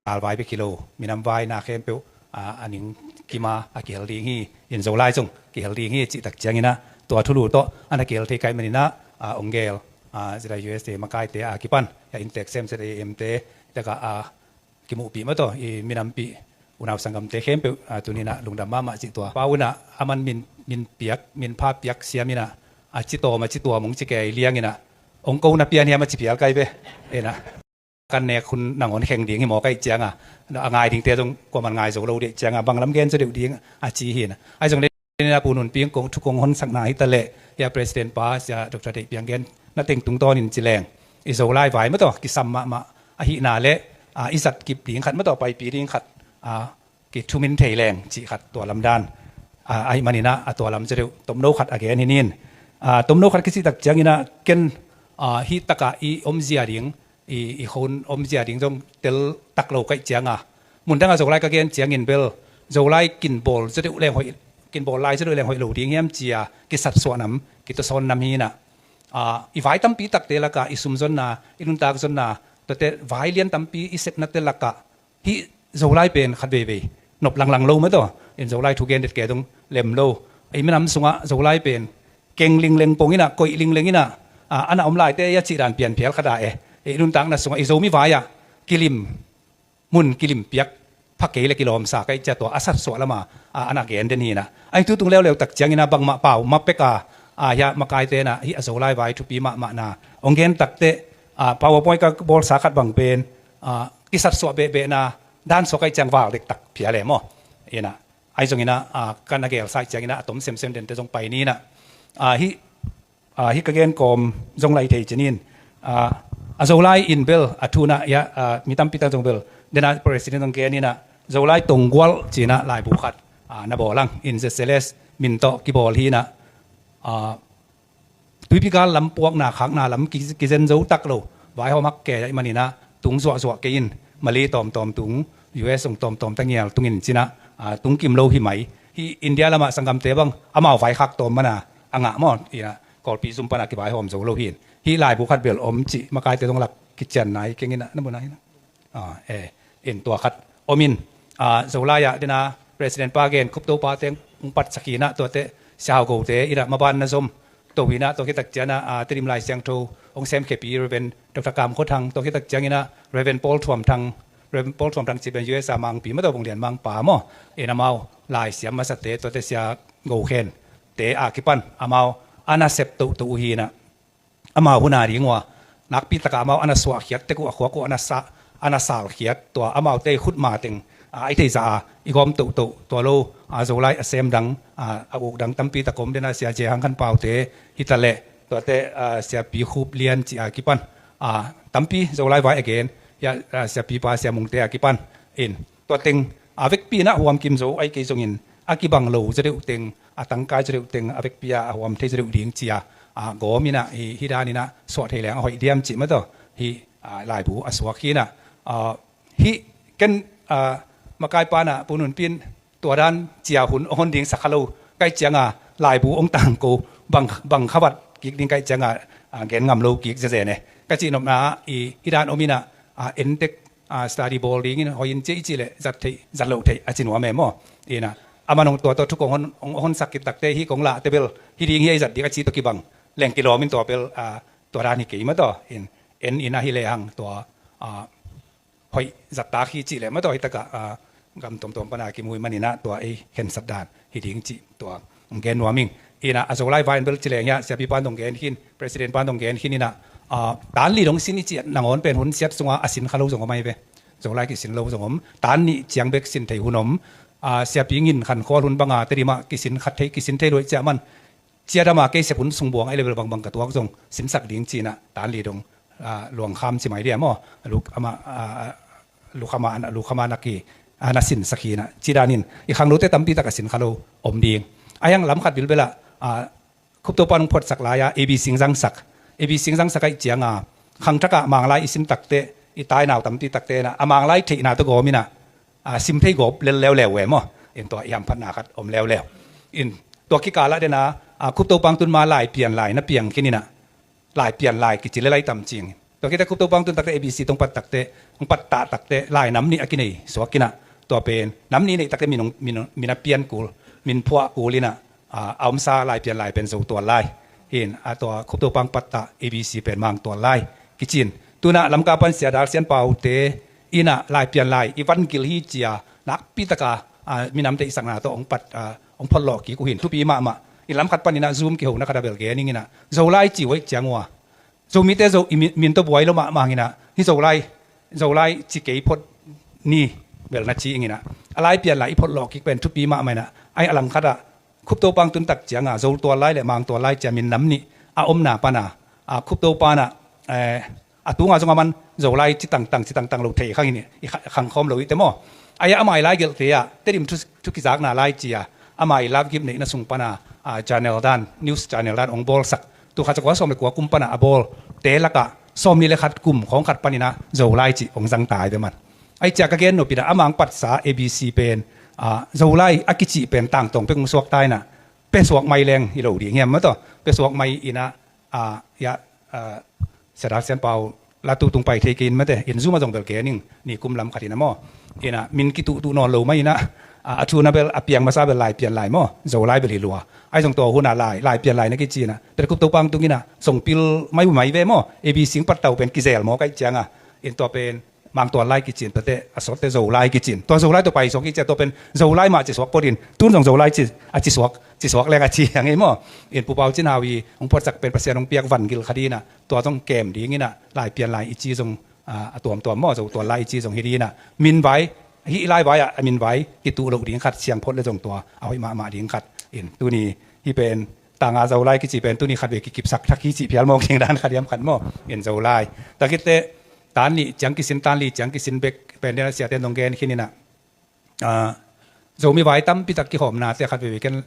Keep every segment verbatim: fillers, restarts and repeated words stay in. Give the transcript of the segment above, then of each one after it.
Kal vai bek hi lo, minam vai na khempeuh a, a ning kima a kihel ding hi, in Zolai zong kihel ding hi cih tak ciangin ah, tua thulu tawh a na kihel thei ka hih manin ah, a, ong gel, a, Z I U S te makaite a kipan, a inntek sem Z I M te, taka a, kimuhpih mah tawh, i minampi unau sanggamte khempeuh, a, tuni-in ah lungdam mahmah cih tua. Pau in ah, a man min, min piak, min pha piak siam in ah, a ci tawm, a ci tuam ong ci kei liang in ah, ong ko na pian hiam a ci pial kai ve. In ah, kan nek hun nangawn kheng ding hi maw ka hih ciang a, a ngai dingte zong kuaman ngai zo lo dih ciang a, bang lam gen zaw deuh ding a ci hi in ah. Ahi zong le, Pu Nunpi kong thu kong honsakna hi ta leh, hia President pa, Sia Doctor Deih Piang gen na teng tungtawnin ci leng, i Zolai vai mah tawh kisam mahmah ahihna le, a, i zat kip ding khat mah tawh paipi ding khat, a, kithumin thei leng cih khat tua lamdan, a, ahih manin ah, a tua lam zaw deuh tomno khat a gen hi nin. A, tomno khat kici tak ciangin ah ken, a, hih takah i omzia ding, i, i khon omzia ding zong tel tak lo ka hih ciang a, mun dang a Zolai ka gen ciangin bel, Zolai kin bawl zaw deuh leng hoih, kin bawl lai zaw deuh leng hoih lo ding hiam ci a kisatsuah nam, kitusawn nam hi in ah. A, i vai tampi takte lakah, i sum zonna, i nuntak zonna, tuate vai lian tampi i sepnate lakah, hih Zolai pen khat veivei nop langlang lo mah tawh, in Zolai thu gen det kei dong lem lo. I minam sungah Zolai pen keng lingleng pong in ah, koih lingleng in ah, a, a na om laite i a cih dan pianphial khat a e. I nuntakna sungah i Zomi vai ah kilim, mun kilim piak pha kei le kilawmsa ka hih ciang tua a satsuah lam a, a, a na gen den hi in ah. Ahi tu tung leuleu tak ciangin ah bangmah pau mah pek a, a, hia makaite in ah hih a Zolai vai thupi mahmahna ong gen takteh, a, PowerPoint ka bawlsa khat bang pen, a, kisatsuah behbehna dan suak ka hih ciang val dektak phial e maw. In ah, ahi zongin ah, a, ka na gelsa ih ciangin ah a tom semsem dente zong pai ni in ah. A, hih, a, hih ka gen kawm zong lai thei cinin, a, a Zolai in bel a thu in ah, hia, a, mi tampi tak zong bel dena President zong gen in ah, Zolai Tonggual ci in ah laibu khat, a, na bawl ang, in Z C L S min tawh kibawl hi in ah, a, tuipi gal lam puakna khakna lam ki, kizen zo tak lo, vaihawm hak kei ahih manin ah tung zuahzuah kei in, Malay tawmtawm tung, U S ong tawmtawm ta ngial tungin ci in ah, a, tung kim lo hi mai. Hih India lamah sanggamte bang amau vaikhak tawm man a, a ngah maw, in ah Kawlpi zum pan a kivaihawm zo lo hi in. Hih laibu khat bel om cih makaite zong lak kicianna hi keng in ah, na mu na hi in ah. A, e, in tua khat om in, a, Zolai ah dena President pa gen, Khupto pa teng ong patsak hi in ah, tuate Sia Hau Go te in ah maban na zom to hi in ah, tua khit tak ciang ah, a, Tedim Lai Siangtho ong semkhiapi Reverend Doctor Kam Khua Thang, tua khit tak ciangin ah Reverend Paul Thuam Thang, Reverend Paul Thuam Thang cih pen U S a Mangpi mah tawh Vung Lian Mang pa maw, in amau laisiam masate, tuate Sia Go Khen te a kipan amau a na sep toto uh hi in ah, amau hun a ding uh a, nakpi takah amau a na suahkhiat tek uh, a khuak uh a na sa, a na salkhiat, tua amaute ih khutma teng, a, i theihsa a i gawm tohtoh, tua lo, a, Zolai a sem dang, a, a uk dang tampi tak om dena Sia J Hang Khan Pau te hi ta leh, tuate, a, Siapi Khup Lian ci a kipan, a, tampi Zolai vai a gen, hia, a, Siapi pa Sia Mung te a kipan in, tua teng a vekpi in ah huam kim zo ahi kei zongin, a kibang lo zaw deuh teng, a tangkai zaw deuh teng, a vekpi a, a huam thei zaw deuh ding ci a, a, gawm in ah, hih, hih dan in ah suah thei leng a hoih diam cih mah tawh, hih, a, laibu a suak hi in ah, a, hih ken, a, makai pa in ah Pu Nunpi in tua dan ci a hun ong hon ding sa kha lo ka hih ciang a, laibu ong tangko bang, bang khavat kik ding ka hih ciang a, a, gen ngam lo kik zezen e. Ka cihnopna ah, i, hih dan om in ah, a, entek, a, study bawl dingin hoih in ci, i cih leh zat theih, zat loh theih a ci nuam e maw. In ah, a man ong tua tawh thu kong hon, ong, ong honsak khit takteh, hih kong lahte bel hih ding hi, a, i zat ding a ci tawh kibang leng kilawm in, tua bel, a, tua dan hi kei mah tawh. In, en in ah hi lehang tua, a, hoih zattak hi cih leh mah tawh, hih takah, a, gam tuamtuam pan a kimu ih manin ah tua ei khensat dan hi ding cih tua ong gen nuam ing. In ah, a Zolai vai in bel ci leng hia, Siapi pan dong gen khin, President pan dong gen khin in ah, a, tan li dong sin i cih nangawn pen hun siat sungah a sin kha lo zong om ahi ve. Zolai kisin lo zong om, tan nih ciang bek sin thei hun om, a, Siapi Ngin Khan Khual hun bang a Tedim ah kisin khat thei, kisin thei lo ih ciah man, ciadam a kei sep hun sung buang ahi leh bel bangbang ka tuak zong sinsak ding ci in ah, tan li dong, a, luang kham ci mai dia maw, luk ama, a, luk ama, luk ama na ki, a, na sinsak hi in ah, ci danin i khanglote tampi tak a sin kha lo om ding. A hiang lam khat bilbel ah, a, Khupto pan ong phuatsak lai a, A B C ong zangsak, A B C ong zangsak a ih ciang a, khangthak ah Manglai i sin takteh, i tainau tampi takte in ah, a Manglai theihna tawh gawm in ah, a, sim thei gawp lel leuleu e maw. In tua i hamphatna khat om leuleu. In tua kikal ah dena, a, Khupto pang tun ma lai pian lai na piang khin in ah, lai pian lai kici le lai tam cing. Tua khit teh Khup Topa hong tun tak teh, A B C tawh hong pat tak teh, hong pattah tak teh, lai nam nih a kinei suak in ah, tua pen nam nih neih tak teh min hong, min hong, min a pian kul, min phuah kul in ah, a, a omsa Laipian lai pen Zo Tual Lai hi in, a tua Khup Topa hong pattah A B C pen Mang Tual Lai kici in. Tu in ah Lamka pan Sia Dal Sian Pau te in ah Laipian lai i vangilh hi ci-a nakpi tak a, a, minamte i sakna tawh hong pat, a, hong photlawh kik uh hi in, thupi mahmah. In lam khat pan in ah Zoom kihona khat ah bel gen ing in ah, Zolai ci uh ahih ciang ua, Zomite Zo i min, min tawh buai lo mahmah ing in ah, hih Zolai, Zolai ci kei phot ni bel na ci ing in ah, a Laipian lai i photlawh kik pen thupi mahmah in ah, a langkhat ah Khup Topa hong tun tak ciang a Zo Tual Lai le Mang Tual Lai ci-a min nam nih a omna pan a, a, Khup Topa in ah, eh, a tung a zong a man Zolai ci tangtang, ci tangtang lo thei khang in i kha-, khang khawm lo i te maw. A, a mai lai gelhte ah Tedim thu, thu kizakna lai ci-a, a mai love gift neihna sung pan a, a, channel dan, news channel dan hong bawlsak, tu khat za kua sawm le kua kum pan a a bawlte lak ah sawmnih le khat kum khawng khat pan in ah Zolai cih hong zang ta hi ve man. Ahih ciang ka gen nop in ah, a Mang patsa A B C pen, a, Zolai a kicih pen tangtawng pek hong suak ta in ah, pia suak mai leng hi lo ding hiam maw tawh. Pia suak mai in ah, a, ya, a, Sia Dal Sian Pau latu tung pai thei kei in mate, in Zoom ah zong bel gen ing, nikum lam khat in ah maw. In ah, min kituhtuh nawn lo mai in ah, a, a thu na bel a piang masa bel Laipian lai maw, Zolai bel hi lua. Ahi zong tua hun ah lai, Laipian lai na kici in ah, tua Khup Topa hong tung in ah, zong pil mai uh mai ve maw, A B C hong pattah uh pen kizel mawk ahih ciang a, in tua pen Mang Tual Lai kici in, tua teh a sawt teh Zolai kici in. Tua Zolai tawh pai suak hi ci-a, tua pen Zolai mah ci suak phot in, tun zong Zolai ci, a ci suak, ci suak leng a ci ang ei maw. In Pu Pau Cin Hau i hong phuaksak pen Pasian hong piak vangilh khat hi in ah, tua zong kem ding in ah, Laipian lai i ci zong, a, a tuamtuam maw, Zo Tual Lai i ci zong hi ding in ah, min vai, hih lai vai ah a min vai kituh loh ding khat siang phot le zong tua a hoih mahmah ding khat. In tuni hih pen tanga Zolai kici pen tuni khatvei kikipsak thak hi cih phial mawk ding dan khat hiam khat maw. In Zolai. Tua khit teh tan li ciang kisin, tan li ciang kisin bek pen den a siate in zong gen khin in ah, a, Zomi vai tampi tak kihawmnate khat veve ken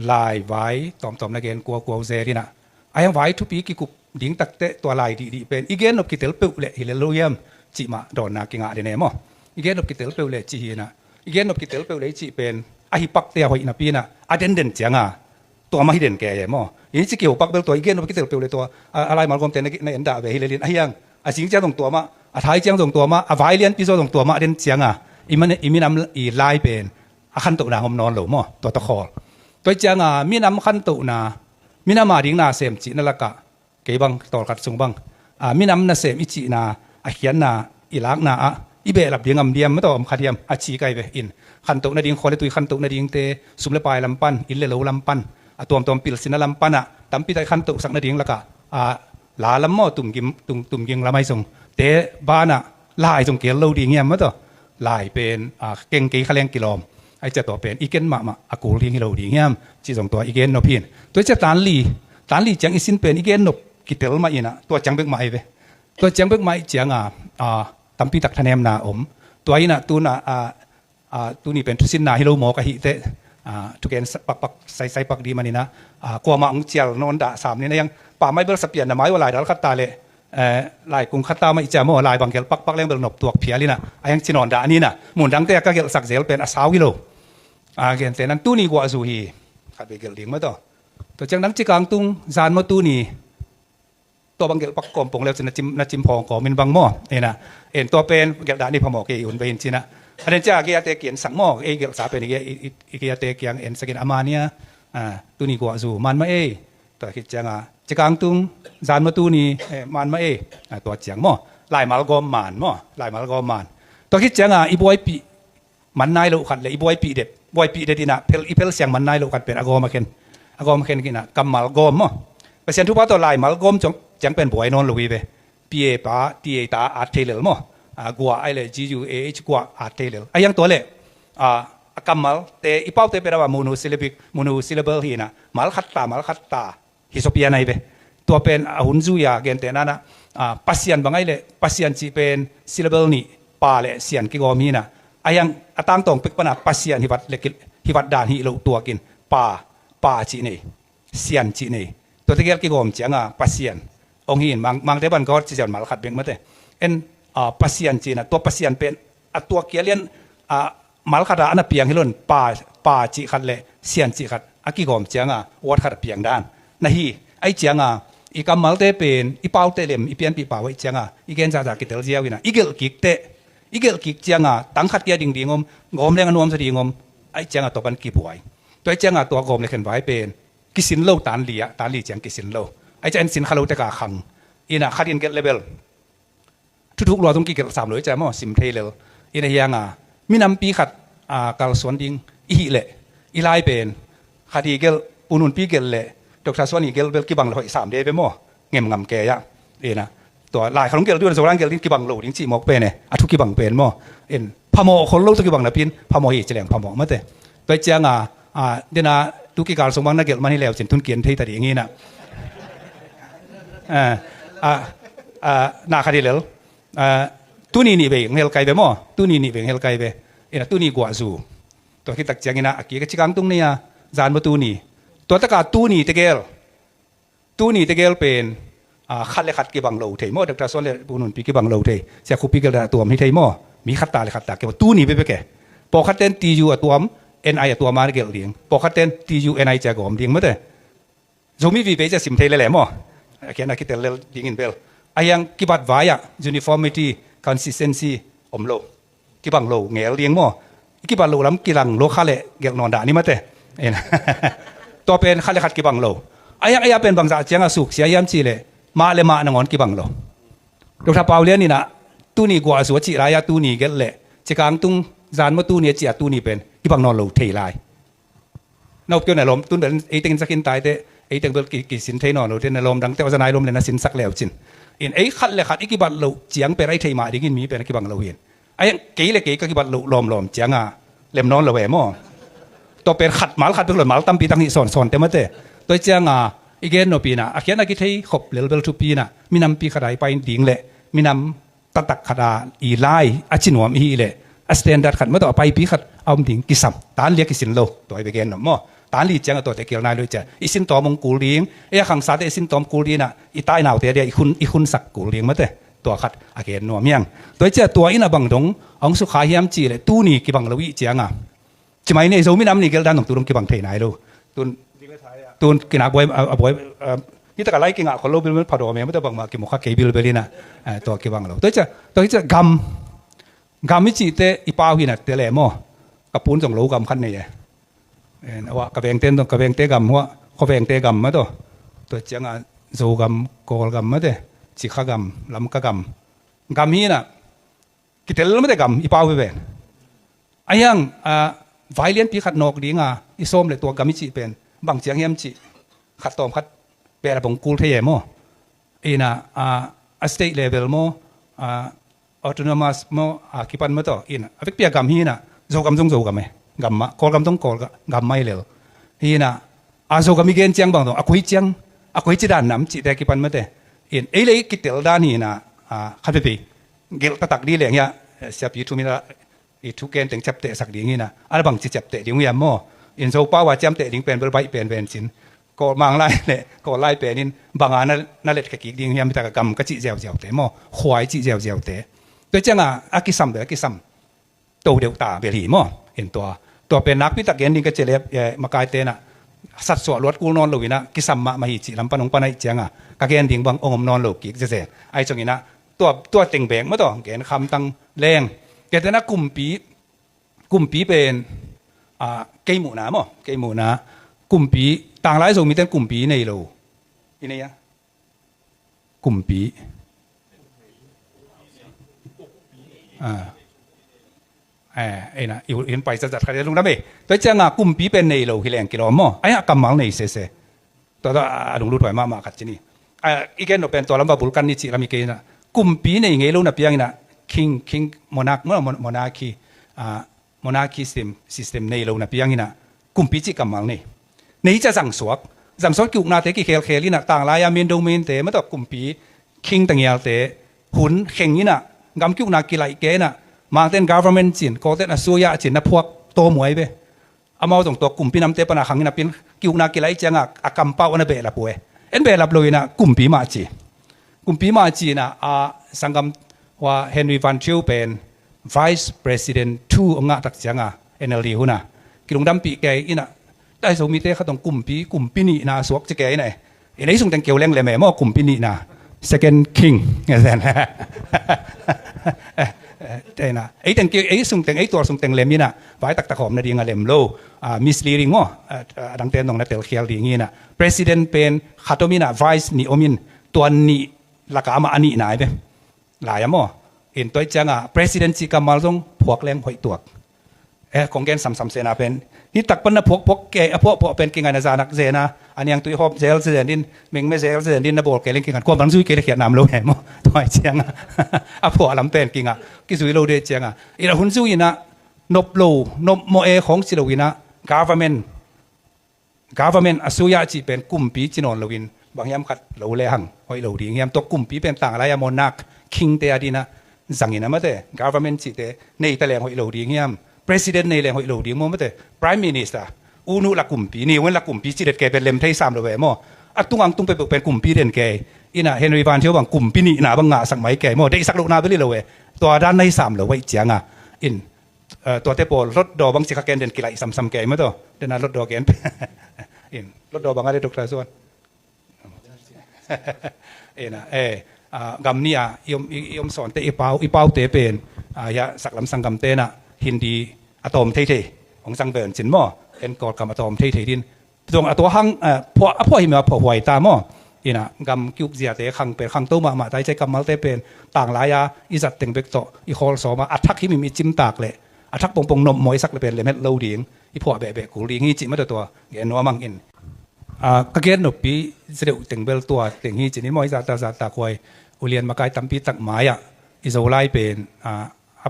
lai vai tawmtawm na gen kuakua uh zel in ah, a hiang vai thupi kikup ding tak teh tua lai dihdih pen i gen nop kitel peuh leh hi lel lo hiam cih mah dawnna kingah den e maw. I gen nop kitel peuh leh cih hi in ah, i gen nop kitel peuh leh i cih pen a hi pakte a hoih napi in ah, a denden ciang a tua mah hi den kei e maw. I ci kiho pak bel tua i gen nop kitel peuh leh tua, a, a laimal gawmte na, na en dah ve hi lel in, a hiang a sing ciang zong tua mah, a thai ciang zong tua mah, a vai lianpi zaw zong tua mah den ciang a, i man, i minam i lai pen a khantohna hong om nawn lo maw, tua tawh khawl. Tua ciang a minam khantohna, minam a ding nasem cihna lak ah, kei bang tawlkhat sung bang, a, minam nasem i cihna, a khiatna, i lakna ah i behlap ding a om diam maw, tawh om kha diam a ci kai ve. In khantoh nading, khua le tui khantoh nadingte, sum le pai lam pan, inn le lo lam pan, a tuamtuam pilsinna lam pan ah tampi tak i khantohsak nading lak ah, a, la lam maw, tumging, tum, tumging lam ahi zong te ban ah lai zong keel lo ding hiam maw, tawh lai pen, a, keng kei kha leng kilawm. Ahih ciang tua pen i ken mahmah a kul ding hi lo ding hiam cih zong tua i gen nop hi in. Tua ciang tan li, tan li ciang i sin pen i gen nop kitel mah in ah, tua ciang bek mah hi ve. Tua ciang bek mah ahih ciang a, a, tampi tak thanemna om. Tua in ah tu in ah, a, a, tuni pen thusinna hi lo mawk ahih teh, a, thugen sa-, pakpak, saisai pak ding man in ah, a, kuamah hong cial nawn dah sam ni in ah, a hiang pa mai bel sa pian na mai uh a lai dal khat ta leh, eh, lai kung khat ta mah i ciam aw, lai bang gelh pakpak leng bel nop tuak phial in ah, a hiang ci nawn dah ni in ah, mun dangte a ka gelhsak zel pen a sau hi lo. A, gentehna in tuni guah zu hi, khat vei gelh ding maw, tawh. Tua ciang nang ci kang tung, zan maw tuni, tua bang gelh pak kawm pong leu cin na cim, na cim phawng kawm in bang maw. En ah, en tua pen gelh dah ni phamawh kei un ve in cin ah. A den ciang a gei a te kiang en sak maw, ei gelhsa pen i gei, i, i, i gei a te kiang en sak in a man ia, a, tuni guah zu man mah ei. Tua khit ciang a, ci kang tung, zan maw tuni, eh, man mah ei. A, tua ciang maw, laimal gawm man maw, laimal gawm man. Tua khit ciang a, i buaipih man nai loh khat le i buaipih det, buaipih det in ah phel, i phel siang man nai loh khat pen a gawm a khen, a gawm a khen in ah kammal gawm maw. Pasian thupha tawh laimal gawm ciang, ciang pen buai nawn lo hi ve. P A pa, T A ta at thei lel maw. A, guah ahih leh G U A H, guah at thei lel. A hiang tua leh, a, a kammalte, i paute pen a monosyllabic, monosyllable hi in ah, mal khat ta, mal khat ta hi sawpian ahi ve. Tua pen a hun zui a gentehna in ah, a, Pasian bang ahih leh, Pasian cih pen syllable nih, pa le sian kigawm hi in ah, a hiang a tangtawng pek pan a Pasian hi vat le ki, hi vat dan hi lo tuak in, pa, pa cih nei, sian cih nei. Tuate gel kigawm ciang a Pasian hong hi in, Mang, Mangte pan God ci ziau in mal khat bek mate. En, a, Pasian cih in ah, tua Pasian pen a tua kia lian, a, mal khat a na piang hi lo in, pa, pa cih khat le sian cih khat a kigawm ciang a word khat a piang dan na hi. Ahih ciang a, I kammalte pen i paute lem, i pianpih pau ahih cianga i gen zahzah kitel ziau ina, i gelh kik teh, i gelh kik cianga tang khat kia dingding om, gawm leng a nuamsa ding om ahih cianga tua pan kibuai. Tua ahih cianga tua gawm le khen vai pen kisin lo, tan li ah, tan li ciang kisin lo. Ahih ciang en sin kha lo teka khang ina, khat in gelh le bel thuthuk lua zong kigelh sam lo i cia maw, sim thei lel. Ina hianga minampi khat a kalsuan ding i hih leh, i lai pen khat i gelh, Pu Nunpi gelh le Doctor Suan i gelh bel kibang le hoih sam de be maw, ngem ngam ke ya. Ina tua lai khalong gelh ding, Zolang gelh ding kibang lo ding cih mawk pen e, a thu kibang pen maw. In phamawh khol lo tawh kibang napin phamawh hi ci leng phamawh mate. Tua cianga a, dena tu kikal sung bang na gelh man hi leu cin tun kian thei ta ding ina. A, a, a, na khat hi lel. A, tuni nih vei hel kai ve maw? Tuni nih vei hel kai ve. Ina tuni guah zu. Tua khit tak ciangina a kik a cikang tung ni a, zan maw tuni. Tua taka tuni tegel. Tuni tegel pen a, khat le khat kibang lo thei maw? Doctor Suan le Pu Nunpi kibang lo thei. Sia Khupi gelh dan a tuam hi thei maw? Mi khat ta le khat ta kibang. Tuni bebe ke. Pawlkhat ten T U a tuam, N I a tuam a gelh ding. Pawlkhat ten T U N I cia gawm ding mate. Zomi vive cia sim thei lele maw? A kian a kitel lel dingin bel a hiang kibat vai ah uniformity, consistency om lo. Kibang lo ngel ding maw? I kibat lo lam kilang lo kha le gelh nawn dah ni mate. Tua pen khat le khat kibang lo. A hiang a hiang pen bangzah cianga suksia hiam cih leh mah le mah nangawn kibang lo. Doctor Pau Lian ina tuni guah a sua cih lai-a tuni gelh le cikang tung zan maw tuni a cih a tuni pen kibang nawn lo thei lai. Na up keu na lawm tun bel ei tengin sakin taite, ei teng bel ki, kisin thei nawn lo te, na lawm dangte aw za nai lawm le na sinsak leu cin. In ei khat le khat i kibat loh ciang pen ai thei mah dingin mi pen a kibang lo hin. Ai kei le kei ka kibat loh lawmlawm cianga lem nawn lo e maw? Tua pen khat mal khat bek lo, mal tampi tang hi sawnsawn te mate. Tua cianga i gen nopina a khiatna kithei khop lelbel thupina minampi khat a i pai ding le minam taktak khat a i lai a ci nuam i hih leh a standard khat maw tawh a paipi khat a om ding kisam. Tan lia kisin lo, tua i bia gen nuam maw? Tan li ciang a tuate kil nai lo i cia i sin tawm hong kul ding, ei a khangsate i sin tawm kul ding a, i tainaute dia i khun, i khunsak kul ding mate. Tua khat a gen nuam hiang. Tua i cia tua in a bang dong a hong sukha hiam cih leh tuni kibang lo i cianga Ci mai ni, Zomi nam ni gelh dan dong tu dong kibang thei nai lo. Tun, tun kinak buai, a, a buai, a, hi taka lai kingah khol lo bilbil pha dawm e, mata bangmah kimu kha kei bilbil ina, a, tua kibang lo. Tua hi cia, tua hi cia gam, gam i cihte i pau hi na te le maw. Ka pun zong lo gam khat nei e. En, a wah, ka vengte zong, ka vengte gam hua, khuavengte gam mah tawh. Tua ciangah Zogam, Kawlgam mate, Cikha gam, Lamka gam. Gam hi na, kitel mate gam i pau hi ven. A hiang, a, vai lianpi khat nawk dinga i sawm le tua gam i cih pen bang ciang hiam cih khat tawm khat behlap hong kul thei e maw? Ina, a, a state level maw, a, autonomous maw, a, kipan maw tawh ina a vekpi a gam hi ina Zogam zong Zogam e, gam mah, Kawlgam zong Kawlgam mah hi lel. Hi ina a Zogam i gen ciang bang zong a koi ciang, a koi ci dan nam cihte kipan mate. In ei le ei kitel dan hi ina, a, khat veve gelh taktak di leng hia, eh, siapi thu mina i thuken teng ciaptehsak ding hi na, a bangci ciapteh ding uh hiam maw? In Zopau a ciamteh ding pen bel baih pen ven cin. Kawl Mang lai le Kawl lai pen in banga na, na let ka kik ding hiam, hi taka gam ka cih ziauziaute maw? Khuai cih ziauziaute. Tua cianga a kisam bel a kisam to deuh ta bel hi maw? In tua, tua pen nakpi tak gen ding ka cia le, eh, makaite na satsuah luat kul nawn lo ina kisam mahmah hi cih lam pan hong pan ahih cianga ka gen ding bang hong om nawn lo kik zezen. Ahi ciangina tua, tua teng bek maw tawh gen kham tang leng. Kei tena kumpi, kumpi pen, a, kei muhna maw, kei muhna kumpi, tanglai Zomite in kumpi nei lo. I nei a? Kumpi. A. Eh, ei na, i, in pai zatzat khat i lungdam ei. Tua cianga kumpi pen nei lo hi leng kilawm maw? Ai a kammal nei sese. Tua, tua, a, a lunglut huai mahmah khat ci ni. A, i gen nop pen tua lam va bulkan ni cih lam i kei na. Kumpi nei ngei lo na piang ina king, king, monarch, mon-, mon-, monarchy, a, monarchy system, system nei lo na piang ina kumpi cih kammal nei. Nei cia zangsuak. Zangsuak kiuknate kikhelkhel ina tanglai a min do minte, mata kumpi, king tangialte, hun kheng ina gam kiukna kilaih ke ina, Mangten government cin, Kawlten a suya cin na phuak tawmuai ve. Amau zong tua kumpi namte pana khang ina pin kiukna kilaih cianga a kampau ana behlap uh e. En behlap lo ina kumpi mah ci. Kumpi mah ci ina a sanggam hua Henry Van Thrieu pen Vice President two a ngah tak cianga N L D huna kilungdampih kei ina, tai Zomite khat hong kumpi, kumpi nihna suak ci kei ina e. In ei sungteng keu leng lem e maw, kumpi nihna, second king. Tena, ei teng keu, ei sungteng, ei tual sungteng lem ina, vai taktak hawm nading a lem lo. Ah, misleading maw, ah, ah, a dangte nong na telkhial ding ina. President pen khat om ina, vice nih om in, tua nih laka amah a nihna ai ve. Lai a maw. In tua i cianga president cih kammal zong phuak leng hoih tuak. Eh, kong gen samsam sena pen, hi tak pan na phuak phuak ke, a phuak phuak pen kingaina zanak zena, a niangtui hawp zel zen din, mengme zel zen din, na bawl ke leng kingan, kuam bang zui ke le khiat nam lo he maw. Tua i cianga a phuak lam pen kinga, kizui lo de cianga. Ina hun zui ina, nop lo, nop mo e khong ci lo ina, government, government a suya cih pen kumpi ci nawn loin, bang hiam khat lo le hang hoih lo ding hiam, tua kumpi pen tanglai a monarch, king te a dina zangin a mate, government cihte nei ta leng hoih lo ding hiam, president nei leng hoih lo ding maw mate, prime minister, unu la kumpi, niwen la kumpi cih det ke pen lem thei sam lo ve maw. A tungang tung pepeuh pen kumpi den ke, ina Henry Van Thio bang kumpi nihna bang ngahsak mai ke maw, deihsak lohna beli lo ve, tua dan na hi sam lo ve cianga. In, eh, tuate pawl hlotdaw bang ci kha ken den kilaih samsam kei maw taw. Den a hlotdaw ken. In, hlotdaw bang a de Doctor Suan. Ena, eh, ah, gam ni a, i om, i, i om sawnte, i pau, i paute pen, ah, ya, saklam sanggamte na, Hindi a tawm theithei, hong sang ven cin maw, en Kawlkam a tawm theithei din. Zong a tua hang, eh, phuah, a phuah hi mah a phuah huai ta maw. Ina, gam kiuk ziate khang pen, khangto mahmah ta i cai kammalte pen, tanglai a, i zat teng bek tawh, i khawl sawm a, a thak himhim i cimtak leh, a thak pongpong nop maw i sak leh pen, lem het lo ding, i phuah behbeh kul ding hi cih mah tua tua, gen nuam ang in. Ah, ka gen noppi, zedeuh teng bel tua, teng hi cin in maw i zahta zahta khuai, ulian makai tampi tak mai ah, i Zolai pen, ah, a,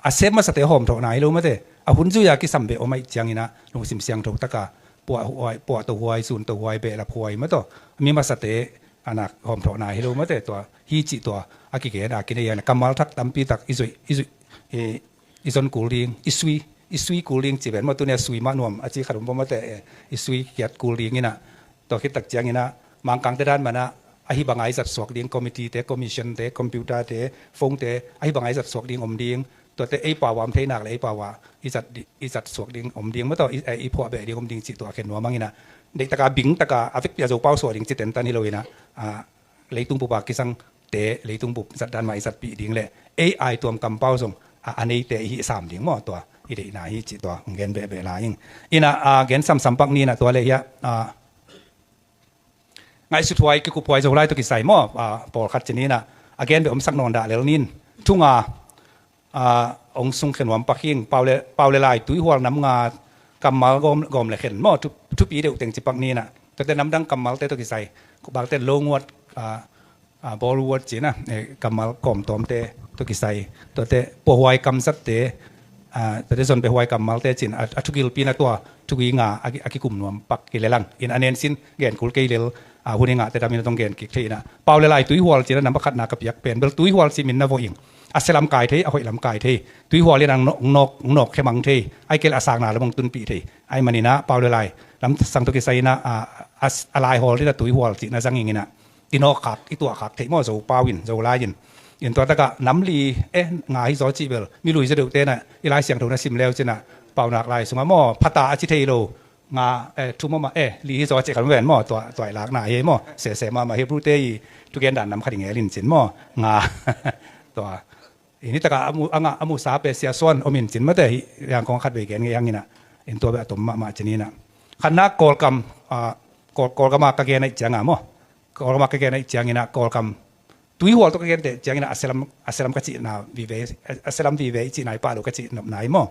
a sem masate hawmthawhna hi lo mate, a hun zui a kisam beh om aih ciangina, lungsim siangtho taka, puah huai, puah to huai, sun to huai, behlap huai mataw, mi masate, anak hawmthawhna hi lo mate, tua, hi cih tua, a kigen, a kinei a, kammal thak tampi tak, i zui, i zui, i, i zon kul ding, i sui, i sui kul ding ci ven maw, tuni a sui mah nuam, a ci khat um pawh mate, eh, i sui kiat kul ding ina, tua khit tak ciangina, Mangkangte dan mana, ahi banga i zat suak ding, committee te, commission te, computer te, phone te, ahi banga i zat suak ding om ding, tuate ei pau a om thei nak le ei pau a i zat di, i zat suak ding om ding, mataw, i, eh, i phuah beh ding om ding cih tua khen nuam ang ina, deih taka bing taka, a vekpi a Zo pau suak ding ci tentan hi lo ina, ah, leitung bup a kisang te, leitung bup zat dan mah i zatpih ding le, ei ai tuam kampau zong, a, a neite i hih sam ding maw tua, i deihna hi cih tua, hong gen behbeh lai ing. Ina, a, gen samsam pak ni ina tua le hia, a, ngaihsut huai, kikup huai Zolai tawh kisai maw, a, pawlkhat ci ni ina, a gen beh omsak nawn dah lel nin, thunga, a, hong sung khen nuam pak hing, pau le, pau le lai tuihual nam nga kammal gawm, gawm le khen maw, thu, thupi deuh teng ci pak ni ina, tuate namdang kammalte tawh kisai, balte longuat, a, a, bawlwuat cina, eh, kammal kawmtawmte tawh kisai, tuate puahhuai kamzatte, a, tuate zonbehhuai kammalte cin, a, a thugilpi na tua, thugui nga, a, a kikum nuam pak kilelang. In a nensin, gen kul kei lel, a, hun i ngahte damin a tong gen kik thei ina. Pau le lai tuihual cina, namba khatna ka piak pen, bel tuihual ci min na voh ing. A sia lam kai thei, a hoih lam kai thei. Tuihual in ang nok, nok, nok khemang thei. Ai kel a sakna lam ang tunpih thei. Ai manina, pau le lai. Lam sang tawh kisai ina, a, a, a lai hawl dina tuihual cina zang ing ina. I nawk khak, i tuah khak theih maw, Zo pau in, Zo lai in. In tua taka nam li, eh, nga hi zaw cih bel, mi lui zaw deuh tena, i Lai Siangtho na sim leu cina, paunak lai sunga maw, phata a ci thei lo, nga, eh, thum a mah, eh, li hi zaw cih khan ven maw, tua, tua i lakna hi maw, sese mah mah Hebrew te i, thugen dan nam khat i ngel in cin maw, nga, tua. Ini taka a mu, a nga, a mu sa pe sia suan om in cin mate hi, yang kong khat vei gen ngei hang ina, in tua be a tom mahmah cin ina. Khanna Kawlkam, ah, Kawl, Kawlkam a ka gen aih cianga maw. Kawlkam a ka gen aih ciangina, Kawlkam. Tuihual tawh ka gen teh ciangina, a sia lam, a sia lam ka cihna vive, a sia lam vive i cihna i pah lo ka cih nopna hi maw.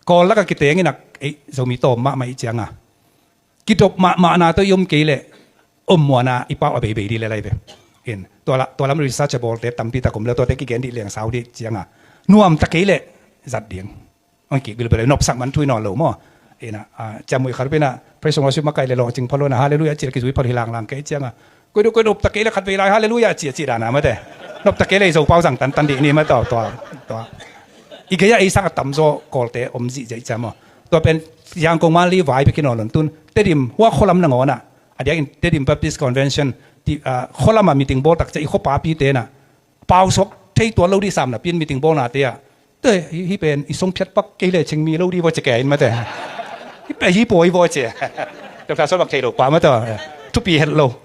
Kawl laka kitengina, ei, Zomi tawm mahmah i cianga. Kidop mahmahna tawh i om kei leh, om muana i pau a beibei dih le lai ve. In, tua la, tua lam research a bawlte tampi tak om le, tuate kigen dih leng sau dih cianga. Nuam ta kei leh, zat ding. Ong kik bilbel, nopsak man thui nawn lo maw. Ina, a, ciamui khat pina, praise and worship makai le lawhcing phalo na, hallelujah ci le kizui phalo hi langlang kei cianga. Koi do koi nop ta kei le khat vei lai, hallelujah ci, ci dana mate. Nop ta kei le i Zo pau zang tantan dih ni mate, tua, tua. I gei a ei sang a tamzaw Kawlte om zihziah i cia maw. Tua pen Yangon man li vai bek hi nawn lo tun. Tedim, hua khualam nangawna. A diakin Tedim Baptist Convention, ti, a, khualama meeting bawl tak cia i khuapapi tena. Pausuak thei tuan lo dih sam napi in meeting bawlnate ah. Te, hi, hi pen, i song phiat pak kei le ching mi lo dih vua ci kei in mate. Hi pen, hi pawi vua ci. Doctor Suan bak thei lo pa mate. thupi het lo.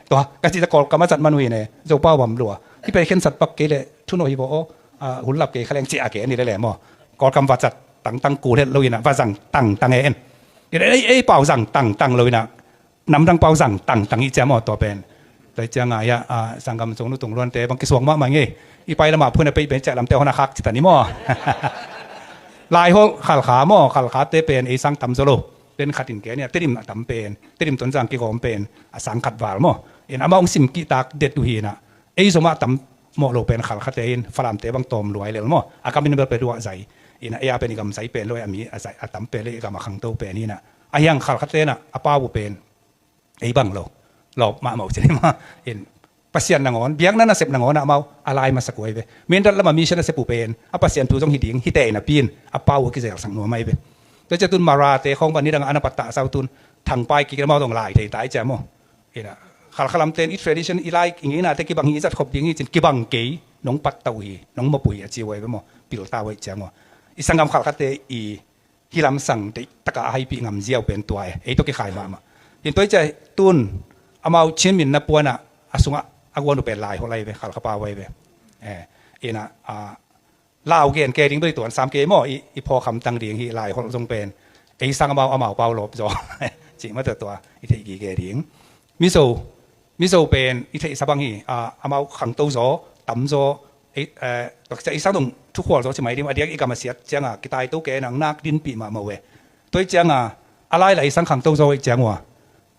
Tua ka cih ta Kawlkam a zat man uh hi ne, Zopau bang lua. Hih pen khensat pak kei leh thu no hi vaw aw, a, hun lap kei kha leng ci a ke ni lele maw. Kawlkam va zat tangtang kul het lo in ah, va zang tangtang e en. Ei, ei pau zang tangtang lo in ah, namdang pau zang tangtang hi ciam aw tua pen. Tua hi ciang a, a, sanggam Sung Nu Tung Luan te bang kisuak mahmah ngei. I pai lamah phun a pei pen ciah lamte hon a khak ci ta ni maw. Laiholh Khalkha maw, Khalkha te pen ei sang tam zaw lo. Pen khat in ke ni a, Tedim a tam pen, Tedim Tonzang kigawm pen a sang khat val maw. In amah hong sim kihtak det uh hi in ah, ei zomah tam mawh lo pen Khalkha te in, Falam te bang tawm luai lel maw. A kam in bel pe duah zai. In ah ei a pen i gam zai pen lo, a mi a zai a tam pen le i gam a khangto pen hi in ah. A hiang Khalkha te in ah a pau uh pen ei bang lo. Lawp mahmah uh ci ni maw. In Pasian nangawn, biakna nasep nangawn ah amau a lai masak uh ahi ve. Mindat lamah mission a sep uh pen a Pasian thu zong hi ding, hi teh in a pin a pau uh a kizelsak nuam ahi ve. Tua ciah tun Mara te khawng bang nidang a na pattah sau tun Thangpai kik in amau zong lai thei ta i ciam aw. In ah Khalkha lam ten i tradition, i lai i ngeina te kibang hi, i zat khop ding hi cin kibang kei, nong pattah uh hi, nong mop uh hi a ci uh ahi ve maw. Pil ta uh ahi ciam aw. I sanggam Khalkha te i hi lamsang deih taka a haipih ngam ziau pen tua e, ei tawh kikhai mahmah. Hin tua i ciah tun amau Chin min na puan ah a sungah a guan uh pen Laiholh ahi ve, Khalkha pau ahi ve. Eh, in ah, a, lau gen ke ding bel i tuan sam kei maw, i, i phawk hamtang ding hi. Laiholh zong pen ei sang amau, amau pau lawp zaw. Cih mah tua tua i theih kik ke ding. Mizo, Mizo pen i theihsa bang hi, a, amau khangto zaw, tam zaw, ei, eh, tua kisai i sang dong thukhual zaw ci mai ding, a diak i gam a siat ciang a, kitaito ke nang nak dinpih mahmah uh e. Tua i ciang a, a lai la i sang khangto zaw i ciang ua,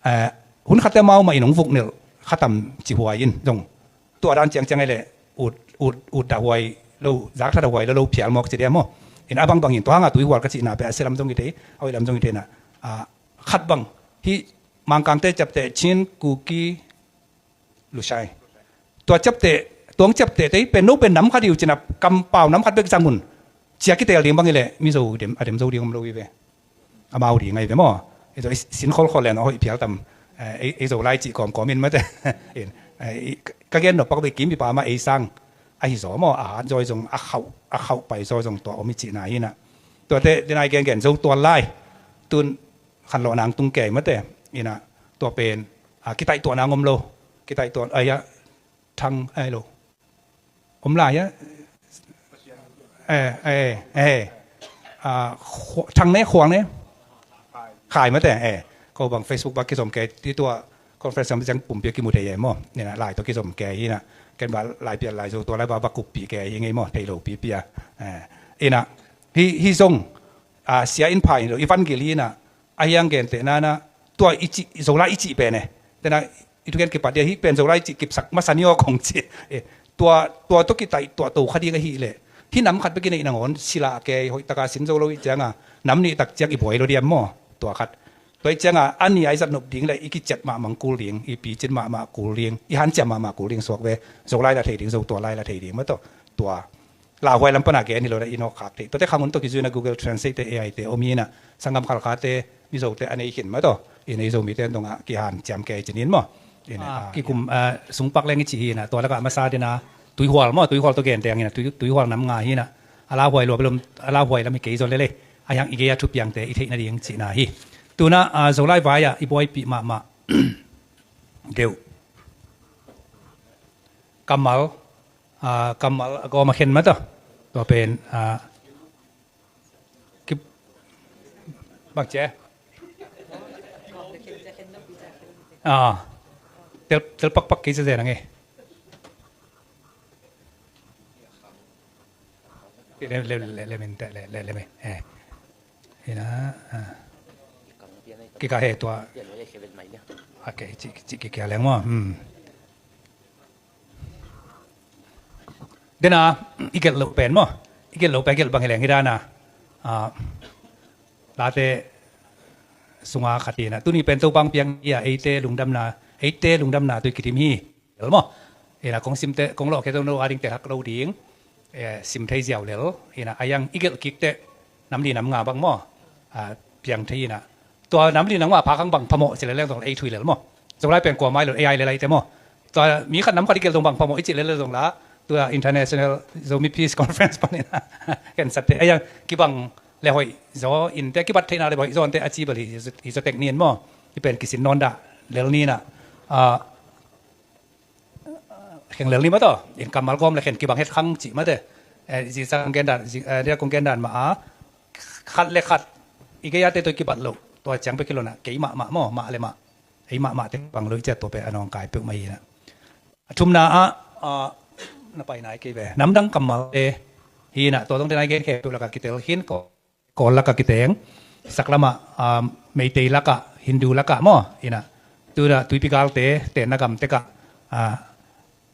eh, hun khat te amau mah in hong vuknelh kha tam ci huai in, zong tua dan ciangciang ei leh, ut, ut, ut dah huai lo, zak tha dah huai lo, lo phial mawk ci dia maw. In a bangbang in tua hang a tuihual ka cihna peh a sia lam zong i thei, a hoih lam zong i thei in a, a, khat bang, hih Mangkangte ciapteh Chin, Kuki, Lusai. Tua ciapteh, tuang ciapteh te pen no pen nam khat hi uh cin a, kampau nam khat bek zang un cia kiteel ding bang hi leh Mizo dem, a dem zo ding om lo hi ve. Amau ding ahi ve maw. Ei zo, ei sin kholkhol leng a hoih phial tam. Eh, ei, ei Zolai cih kawmkawm in mate. In, eh, i, ka gen nop pak bek kim i pa mah ei sang ahi zaw maw, a hat zaw zong, a khauh, a khauh pai zaw zong tua om i cihna hi na. Tuate, den ai gengen zo tual lai. Tun khanlawh nang tung kei mate. Ina, tua pen, a, kitaih tuah nang om lo. Kitaih tuah, ai, a, thang, ai lo. Om lai, a. Eh, eh, eh. A, khu-, thang ne, khuang ne. Khai mate, eh. Ko bang Facebook ba kizom kei, ti tua conference am jang pumpi kimu thei e maw. Ina, lai tua kizom kei, ina. Ken ba lai pial lai zo tua lai ba ba kup pi kei, ngei maw, thei lo pi pia. Eh. Ina, hi, hi zong, a, sia in pha in lo, i van gil hi na, a hiang gente nana, tua i cih, Zolai i cih pen e. Tena, i thugen kipat dia, hih pen Zolai i cih kipsak masa ni aw kong ci. Eh, tua, tua tua kitaih, tua to kha ding ahih leh. Hih nam khat bek i neih nangawn, sila kei, hoih taka sin zo lo i cianga, nam nih tak ciang i buai lo diam maw, tua khat. Tua i cianga, a nih a i zat nop ding leh, i kiciat mahmah kul ding, i picin mahmah kul ding, i hanciam mahmah kul ding suak ve, Zolai la thei ding, Zo tua lai la thei ding, maw tua, tua. Lauhuai lam pana gen hi lo na i nawk khak thei. Tuate khang hun tawh kizuina Google Translate te, A I te om hi na, sanggam Khalkha te, Mizo te a nei khin mah tawh. I nei Zomite an dongah kihanciam kei cinin maw. Ina, ah, ah, kikum, ah, sungpak leng i ci hi na, tua lakah masa dena, Tuihual maw, Tuihual tawh gen teng hi na, Tui, Tuihual nam nga hi na. A lauhuai lua belum, a lauhuai lam hi kei zaw lele. A hiang i gei a thupiangte i theih nading cihna hi. Tuna, ah, Zolai vai ah i buaipih mahmah deuh. Kammal, ah, kammal a gawm a khen mah tawh. Tua pen, ah, ki, bang cia. Ah, tel, tel pakpak kei cia cia nang e. Lem, lem, lem, lem, lem, lem, lem, eh. Ina, ah. Kika he tua. Okay, ci, ci, kika leng maw. Hmm. Dena, i gelh loh pen maw. I gelh loh pen gelh bang hi leng hi dana. Ah, late sunga khat hi na. Tuni pen Topa hong piang hi a, eite lungdamna, eite lungdamna tui kidim hi. Lel maw. Ina kong simte, kong lawh kei zong no a dingte hak lo ding. Eh, sim thei ziau lel. Ina a hiang i gelh kikte nam li nam nga bang maw. Ah, piang thei ina. Tua nam li nam nga pha khang bang phamawh ci lel leng zong la ei thui lel maw. Zong lai peng kua mai lo A I lel lai te maw. Tua mi khat nam khat i gelh zong bang phamawh i ci lel lel zong la. Tua International Zomi Peace Conference pan ina. Ken sat te. A hiang kibang le hoih zaw in te kibat theihna le hoih zaw in te a ci bel hi, hi zaw tek nin maw. Hi pen kisin nawn dah. lel ni na, ah, khen lel ni mah tawh, in kammal gawm le khen kibang het khang cih mah teh. Eh, zingciang kong gen dan, zing, eh, dia kong gen dan mah a, khat le khat, i gei a te tawh kibat loh, tua ciang peuh kilawh na, kei mahmah maw, mah le mah, ei mahmah te bang loh i ciah tua peuh a nawngkai peuhmah hi na. A thumna ah, ah, na pai nai kei ve. Namdang kammalte hi na, tua zong te nai gen khempeuh lakah kitel khin ko, Kawl lakah kiteng. Saklamah, ah, Meitei lakah, Hindu lakah maw, hi na. Tu na tuipi galte, tenna gam tekah, ah,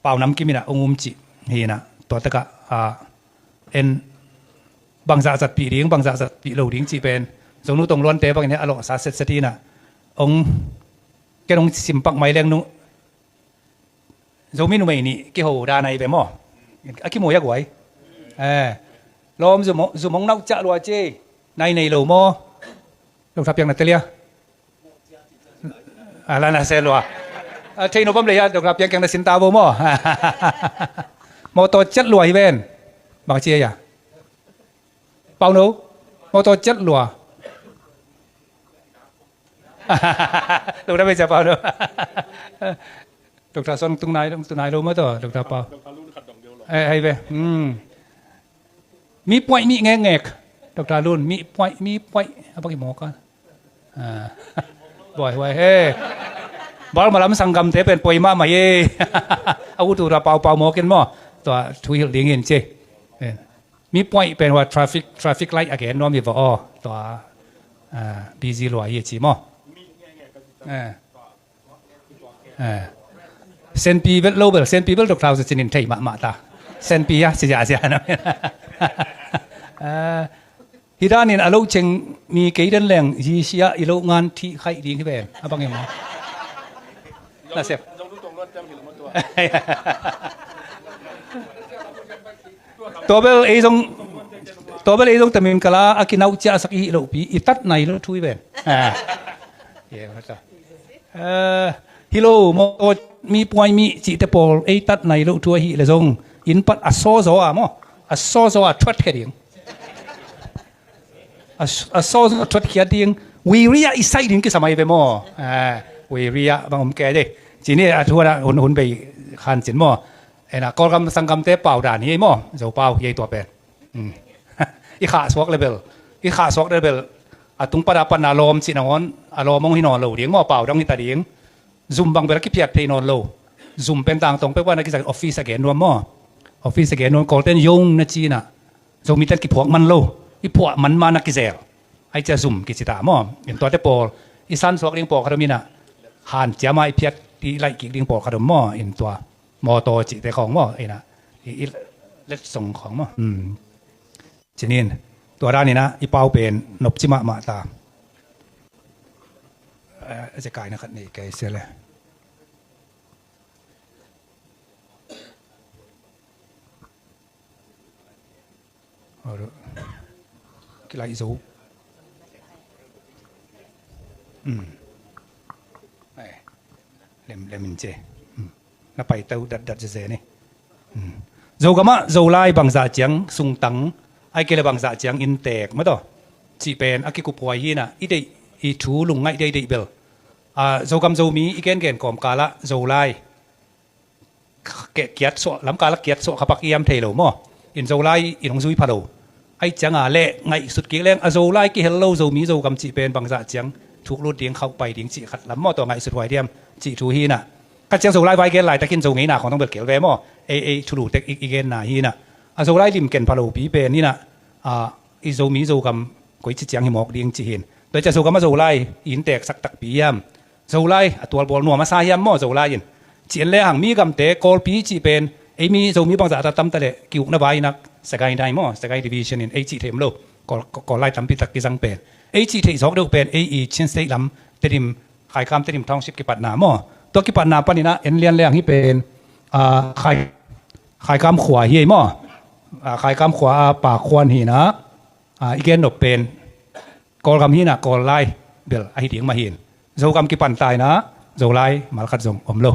Pau Nam Kim hi na, ong um cih hi na. Tua tekah, ah, en bangzah zatpih ding, bangzah zatpih lo ding cih pen. Zong nu tong luante bangin a lawhsa setset hi na. Ong, ken ong sim pak mai leng nu, Zomi numei nih kiho dan ahi ve maw? A kimu a guai. Eh. Lawm zum, zum hong nauh ciah lua ci. Nai nei lo maw? Dr. Piang na telia. A la na se lua. A thei no bam le ya Dr. Piang kiang na sin ta bo maw? Mawtaw ciat lua hi ven. Bang ci ya. Pau no. Mawtaw ciat lua. Dr. Pau no. Dr. Suan tung nai, tung nai lo maw tawh, Dr. Pau. Eh, hai ve. Hmm. Mi puai mi ngek ngek. Dr. Lun, mi puai, mi puai. Apa ki mawk a? Ah. Buai, buai, he. Bal malam sanggamte pen puai mahmah e. A ut uh ra pau pau mawk in maw. Tua thu hilh ding in ci. Eh. Mi puai pen hua traffic, traffic light a gen nuam hi va aw. Tua, ah, busy lua hi ci maw. Eh. Eh. Senpi bel lo bel, senpi bel Dr. Hau Za Cin in thei mahmah ta. Senpi a, sia sia na. Eh. Hi danin a lo ceng mi kei den leng, yi sia i lo ngan thih khaih ding hi ven. A bang em. Na sep. Tua bel ei zong, tua bel ei zong tamin kala a kinauh ciahsak i hih loh pi, i tat nai loh thu i ven. Ah. Ye, mata. Eh, hi lo, maw, mi puai mi cihte pawl, ei tat nai loh thu ahih le zong, inn pat a sawzaw a maw, a sawzaw a thuat khia ding. A, a sawzaw a thuat khia ding, wiri a i saih ding kisam ahi ve maw. Eh, wiri a bang om kei dei. Cini a thu a hun, hun bei khan cin maw. Ena, Kawlgam sanggamte pau dan hi maw, Zo pau hi tua pen. Hmm. I khahsuak le bel, i khahsuak le bel, a tung pada panna lawm cih nangawn, a lawm hong hi nawn lo ding maw, pau dang hi ta ding. Zum bang bel a kiphiat thei nawn lo. Zum pen tangtong pek wana kisa office a gen nuam maw. Office a gen nuam, Kawlten yong na ci na. Zomi ten kiphuak man lo. I phuah man ma na kizel. Ai cia zum kici ta maw. In tuate pawl, i sansuak ding pawl khat om ina. Han cia ma i phiat i laih kik ding pawl khat om maw. In tua. Mawtaw cihte khawng maw, ina, i, i letsong khawng maw. Hmm. Cinin, tua dan ina, i pau pen, nopci mahmah ta. Eh, a zekai na khat nei kei sia le. Kilaih zo. Hmm. Ai, lem, lem in ce. Hmm. Na pai tau datdat zeze ni. Hmm. Zogamah Zolai bangzah ciang sungtang, ai kei le bangzah ciang inntek, mataw. Cih pen, a kikuphuai hina, i deih, i thu lungngaih deihdeih bel. Ah, Zogam Zomi, i gengen kawmkalah, Zolai. Kiatsuah, lamkal a kiatsuah khapak iam thei lo maw. In Zolai in hong zui pha lo. Ai cianga le ngaihsut kik leng a Zolai kihel lo Zomi Zogam cih pen bangzah ciang thuk lut ding khauh pai ding cih khat lam maw tua ngaihsut huai diam cih thu hi na. Ka ciang Zolai vai gen laitakin Zo ngeina khong tong bel kel ve maw. Ei, ei thulu tek i, i genna hi na. A Zolai lim ken pha lo pi pen hi na. A, i Zomi Zogam koi ci ciang hi mawk ding cih hin. Tua cia Zogam a Zolai in tek sak takpi iam. Zolai, a tualbawl nuam a sa hiam maw Zolai in. Cih en le hang mi gamte, Kawlpi cih pen, ei mi Zomi bangzah ta tamta le, ki-ukna vai inak, Sagaing nai maw, Sagaing Division in, ei cih theih om lo, Kawl, Kawl lai tampi tak kizang pen. Ei cih theih zawk deuh pen, ei i Chin State lam, Tedim, Khaikam Tedim Township kipatna maw. Tua kipatna pan ina, en lian le hang hi pen, ah, Khai, Khaikam khua hi ei maw. Ah, Khaikam khua a pa khuan hi ina, ah, i gen nop pen, Kawlgam hina Kawl lai bel ahi ding mah hin. Zogam kipan ta ina Zolai malkhat zong om lo.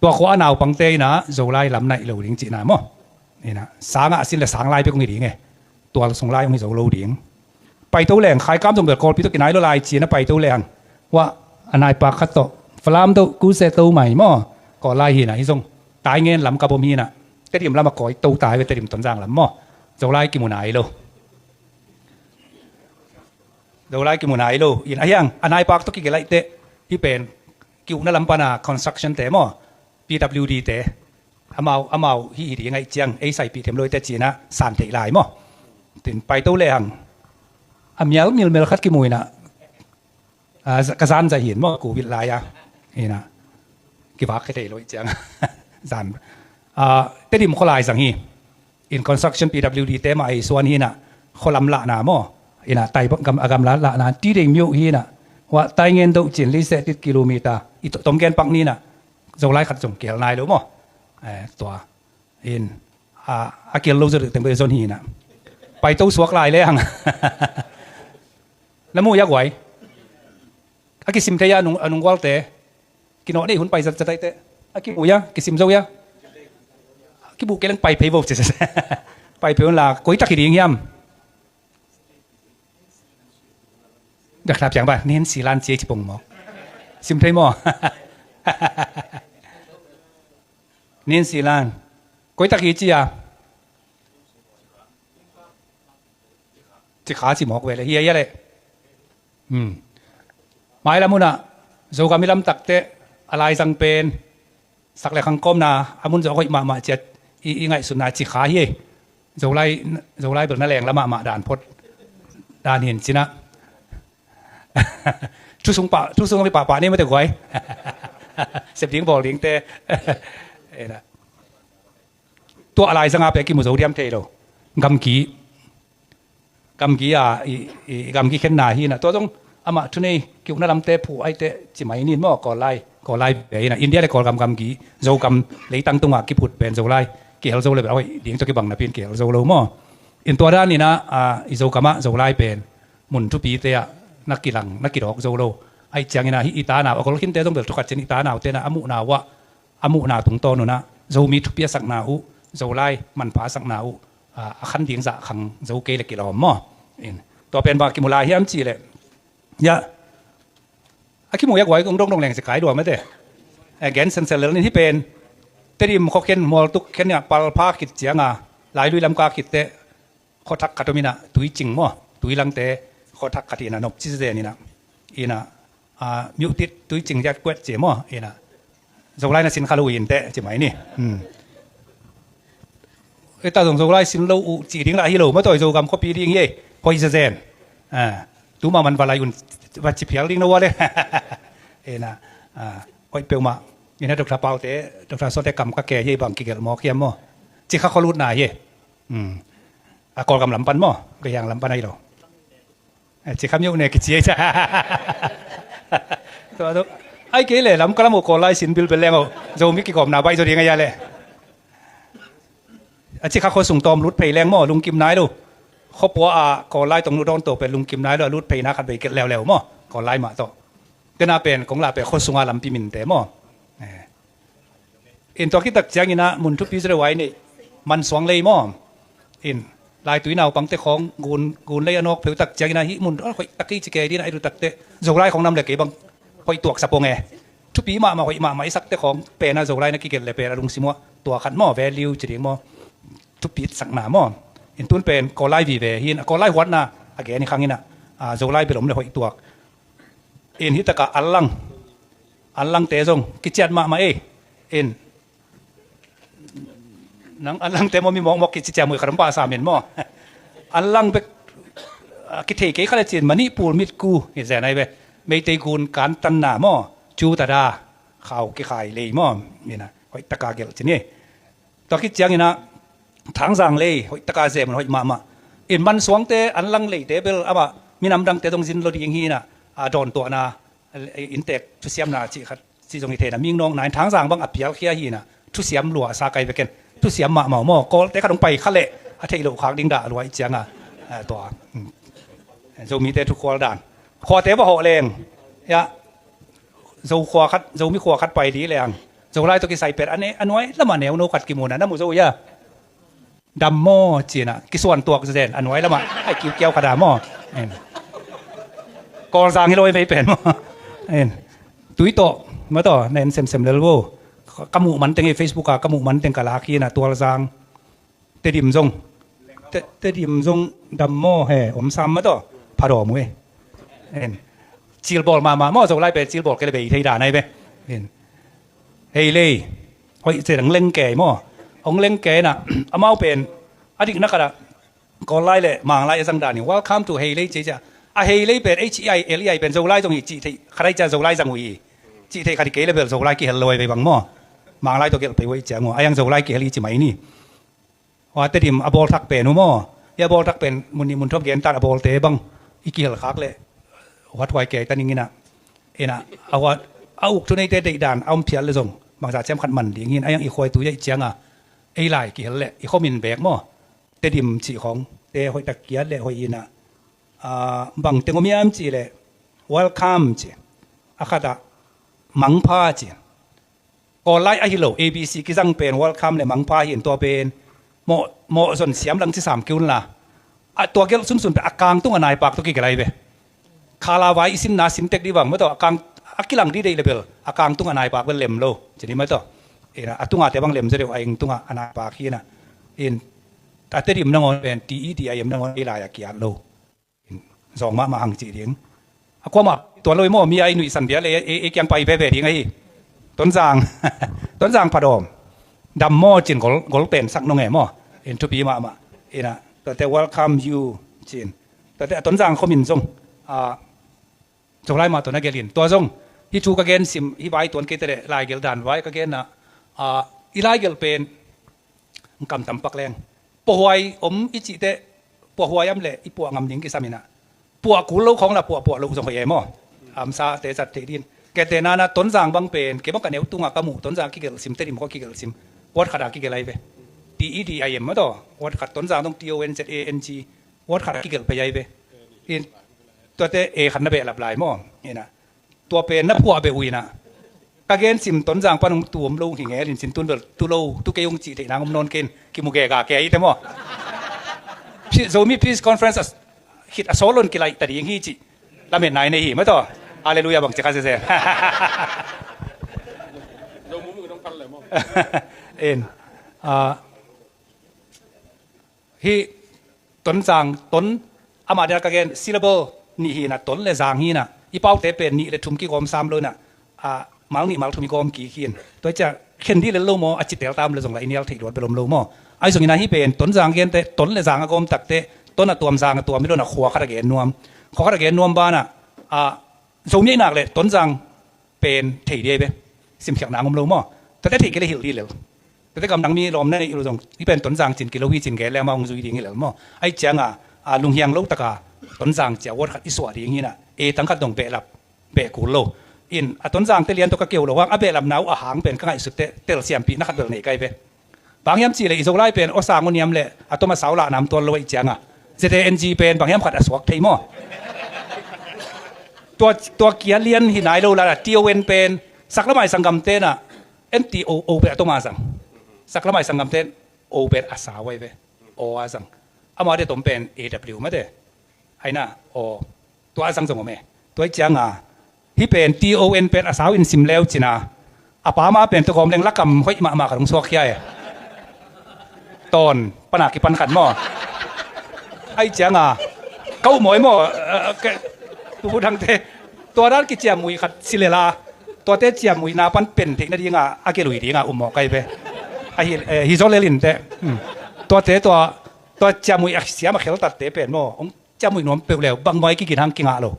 Tua khua a naupangte ina Zolai lam naih lo ding cihna maw. Ina, sangah a sin le sang lai bek hong hi ding e. Tual sung lai hong hi zo lo ding. Paito leng, Khaikam zong bel Kawlpi tawh kinai lo lai ci ina paito leng. Hua a naipa khat tawh Falam do kuse to mai maw. Kawl lai hi na hi zong. Taingen lam ka bom hi na. Tedim lam a kawi to tai ve, Tedim Tonzang lam maw. Zolai kimu nai lo. Zolai kimu nai lo. In a hiang, a nai pak to kigelai te. Hi pen, kiukna lam pana construction te maw. P W D te. Amau, amau hi hi ding ahi ciang, ei saipih them lo i te cina, san theih lai maw. Tin pai to le hang. A mial mil mel khat kimu ina. A, za-, ka zan zah hin maw, ku vil lai a. Ina. Kivak khe thei lo i ciang. Zan. A, Tedim kholai zang hi. In construction P W D te mah ei suan hi na. Kholam lahna maw. Ina, tai gam, a gam la lahna. Ti ding miu hi na. Wa tai ngen do cin li se tit kilometer. I to-, tom gen pak ni na. Zolai khat zong kel nai lo maw. Eh, tua. In, a, a kel lo zot teng be zon hi na. Pai to suak lai le hang. Na mu ya guai. A kisim thei a nung, a nung gual te. Kino nei hun pai zat zat ai te. A kimu ya, kisim zo ya. Kibu keleng pai phei bo. Pai phei un la, koi tak hi ding hiam. Dak tap yang ba, nen silan cie ci pong mo. Sim thei mo. Nen silan. Koi tak hi cia. Cikha ci mawk ve le, hia hia le. Hmm. Mai lam un ah, Zogam i lam takte, a laizang pen, sak le khang kawmna, a mun zawh hoih mahmah ciat, i, i ngaihsutna cikha hi. Zolai, Zolai bel na leng la mahmah dan phot. Dan hin cina. Thusung pa, thusung mi pahpah ni mate guai. Sep ding bawl ding te. Ena. Tua a laizanga peh kimu zo diam thei lo. Gamgi. Gamgi a, i, i, gamgi khenna hi na. Tua zong amah thunei kiukna lamte phu aite ci mai nin maw, Kawllai, Kawllai ve hi na. India le Kawlgam gamgi, Zogam leitang tunga kiphut pen Zolai. Kihel zo le bel a hoih ding tua kibang napin kihel zo lo maw. In tua dan ina, a, i Zogam ah Zolai pen. Mun thupite ah na kilang, na kidawk zo lo. Aih ciangina hi i tanau, a golkhinte zong bel thukhat cin i tanau tena a muhna uah, a muhna tungtawn unah, Zomi thupi a sakna uh, Zolai manpha a sakna uh, a, a khan ding zah khang zo kei le kilawm maw. In. Tua pen bang a kimu lai hiam cih leh. Ya. A kimu ya guai kong dongdong leng si kai dua mate. Eh, gen sensel lel nin hi pen. Tedim kho khen mual tuk khen ya palpha khit cianga. Lailui lam ka khit te. Khuathak khat om ina, Tuicing maw, Tuilangte, khuathak khat ina, nop ci zen ina, ina, a, miutit Tuicing yat kuat cie maw, ina, Zolai na sin kha lo in te, ci mai ni. Hmm. Ita zong Zolai sin lo uh, ci ding la hi lo, ma toi Zogam khuapi ding hi, hoi zezen. A, tuma man valai un, va ci phial ding na wa le. Ina, a, hoi peuhmah. Ina Doctor Paute, Doctor Sote kam ka ke hi bang kigel maw, kiam maw. Ci kha kholutna hi. Hmm. A Kawlgam lam pan maw, Gahiang lam pan ahi lo. Eh, ci kham yeuh ne kici ahi ca. Tua tu. Ai kei le lam ka lam uh Kawllai sin bilbel leng uh. Zomi kigawmna baih zaw ding ahi a le. A ci kha khuasung tawm lut phei leng maw, lungkim nai lo. Khuapua a Kawllai tong lut dawn to pen lungkim nai lo, a lut pheina khat bei kelh leuleu maw, Kawllai mah tawh. Tena pen, kong lah pen khuasunga lampi minte maw. Eh. In tua khit tak ciangina mun thupi zereuai nei mansuang lei maw. In laitui naupangte khawng gun, gun lei a nawk pheu tak ciangina hih mun hoih tak kei ci kei dina i ru takte Zolai khawng nam le kei bang hoih tuak sa pong e. Thupi mahmah hoih mahmah i sakte khawng pena Zolai na kigelh le pena lungsim uah tua khat maw value ci ding maw. Thupi sakna maw. In tun pen Kawllai vive hin a Kawllai huatna a gen i khangina a Zolai belom le hoih tuak. In hitakah Allang. Allangte zong kiciat mahmah ei. In nang Allangte maw mi mawkmawk kiciciat muih khat om pah samin maw. Allang bek a kithei kei kha le cin Manipur mitku hi zen ai ve. Meitei gun kantanna maw. Cu tada khau kikhai lei maw. Ina hoih taka gelh cin hi. Tua khit ciangina Thangzang lei hoih taka zem hoih mahmah. In mansuangte Allang leite bel amah minam dangte dong zin lo ding hina a dawntuahna inntek thusiamna cih khat cih zong hi theina ming nawngna in Thangzang bang a pialkhia hina thusiam lua a sa kai veken thusiam mahmah maw Kawlte khat dong pai kha leh a theih loh khak ding dah lua i cianga tua Zomite thukhual dan khuate va hawh leng. Ya. Zo khua khat, Zomi khua khat pai dih leng. Zolai tawh kisai pet a ne, a nuai lamah neu no khat kimu na, na mu zo ia. Dam maw cina, kisuan tuak zen, a nuai lamah, ai kiukiau khat a maw. En. Kawlzang hi lo i mei pen maw. En. Tui tawh, Mataw, na en semsem lel vo. Ka muh man teng hi, Facebook ah ka muh man teng ka lak hi na, Tualzang. Tedim zong. Te, Tedim zong dam maw he, om sam mataw. Phadawm uh e. En. Cilbawl mahmah maw, Zolai pen cilbawl kei le bei thei dan ai ve. En. Hei lei. Hoih ce dang leng kei maw. Hong leng kei na, amau pen a dikna khat ah Kawl lai le Mang lai a zang dan hi. Welcome to Hei lei ci cia. A Hei lei pen H E I L E I pen Zolai zong hi cih theih khat ai cia, Zolai zang uh hi. Cih theih khat hi kei le bel Zolai kihel lo ai ve bang maw. Mang lai tawh gelh pei uh ai cia ngua. A yang Zolai kihel hi ci mai ni. Hua Tedim a bawl thak pen uh maw. Hia bawl thak pen mun nih mun thum gen tan a bawlte bang i kihel khak le huat huai kei ta ning ina. Ina a huat a uk thu neite deih dan a om phial le zong bangza ciam khat man ding hin a yang i khuai tu i cianga ei lai kihel le i khomin bek maw. Tedim cih khong te hoih tak kiat le hoih ina. Ah, bang teng om hiam cih le welcome ci. A khat ah mangpha ci. Kawl lai ahi lo, A B C kizang pen welcome le mangpha hi in tua pen mawh, mawh zon siam lang ci sam kei un la. A tua gelh sunsun pen a kang tung a naipak tawh kigelh ai ve. Khala vai i simna sim tek di bang mataw a kang a kilang di deih le bel a kang tung a naipak bel lem lo. Ci ni mataw. Ina a tunga te bang lem zaw deuh a ing tunga a naipak hi na. In a Tedim nangawn pen T E D I M nangawn ei lai a kiat lo. Zawng mahmah hang cih ding. A kuamah tuan lo i maw, mi a i nuihsan bia le ei, ei kiang pai veve ding ahi. Tonzang. Tonzang phadawm. Dam maw cin gol, gol pen sak nong e maw. In thupi mahmah. Ina, tuate welcome you cin. Tuate a Tonzang khomin zong. A, Zolai mah tuan a gelin. Tua zong. Hi thu ka gen sim, hi vai tuan kei te le lai gel dan vai ka gen na. A, i lai gel pen. Kam tampak leng. Puahhuai om i cihte, puahhuai am le i puah ngam ding kisam ina. Puah kul lo khong la puah puah lo zong hoih e maw. Amsa te zat thei din. Kete nana Tonzang bang pen, ke bang ka neu tunga ka muh Tonzang kigelh sim, Tedim khua kigelh sim. Word khat a kigelh ai ve. T E D I M mataw. Word khat Tonzang dong T O N Z A N G. Word khat a kigelh pei ai ve. In, tuate e khat na behlap lai maw. Ina. Tua pen na phuah beh uh ina. Ka gen sim Tonzang pan hong tu om lo hi ngel in cin tun bel tu lo, tu kei hong cih theih nang om nawn ken, kimu gega kei te maw. Pi-, Zomi Peace Conference a, hit a sawl lon kilaih ta ding hi cih. Lamet nai nei hi, mataw. Halleluiah bang cih kha sese. En. Ah, Hi Tonzang, ton, amah dena ka gen syllable nih hi na, ton le zang hi na, i paute pen nih le thum kigawm sam lo na, a, mal nih mal thum i gawm kik hi in. Tua i cia khen dih lel lo maw, a ci tel tam le zong la i nial theih luat bel om lo maw. Ahi zongin a hi pen Tonzang gente, ton le zang a gawm takte, ton a tuam zang a tuam hi lo na khua khat a gen nuam. Khua khat a gen nuam bana, a, Zomi nak le Tonzang pen thei dih ai ve. Simkhiakna ngom lo maw. Tate thei kei le hilh dih lel. Tate gamdang mi lawm na neih lo zong hi pen Tonzang cin kilo hi cin gel le amah hong zui ding hi lel maw. Ahi cianga, a, lunghiang lo taka Tonzang cia word khat i suah ding hi na. E tang khat dong behlap, beh kul lo. In a Tonzang te lian tawh ka keu lo hang a behlapna uh a hang pen ka ngaihsut te telsiampihna khat bel nei kai ve. Bang hiam cih leh i Zolai pen aw sang aw niam leh a tom a sau lah nam tuan lo ahi cianga Z A N G pen bang hiam khat a suak thei maw? Tua, tua kia lian hi nai lo la T O N pen saklamai sanggamte na N T O O pen a tom a zang. Saklamai sanggamte O pen a sau ahi ve. O a zang. Amau de tom pen A W mate. Aina, aw, tua a zang zong om e. Tua i cianga, hi pen T O N pen a sau in sim leu cina. A pa ma pen tua gawm leng lakam hoih mahmah ka rung suak khia e. Tawn, pana kipan khat maw. Ahi cianga, ka uh mawi maw, eh, ke, pu dangte. Tua dan kiciamui khat si lela. Tuate ciamui na pan pen theih nadinga, a gelui dinga um maw kai ve. Ahi, eh, hi zo lelin te. Hmm. Tuate tua, tua ciamui a siam a kheltatte pen maw. Hong ciamui nuam peuh leu, bang mawi kikin hang kingah lo.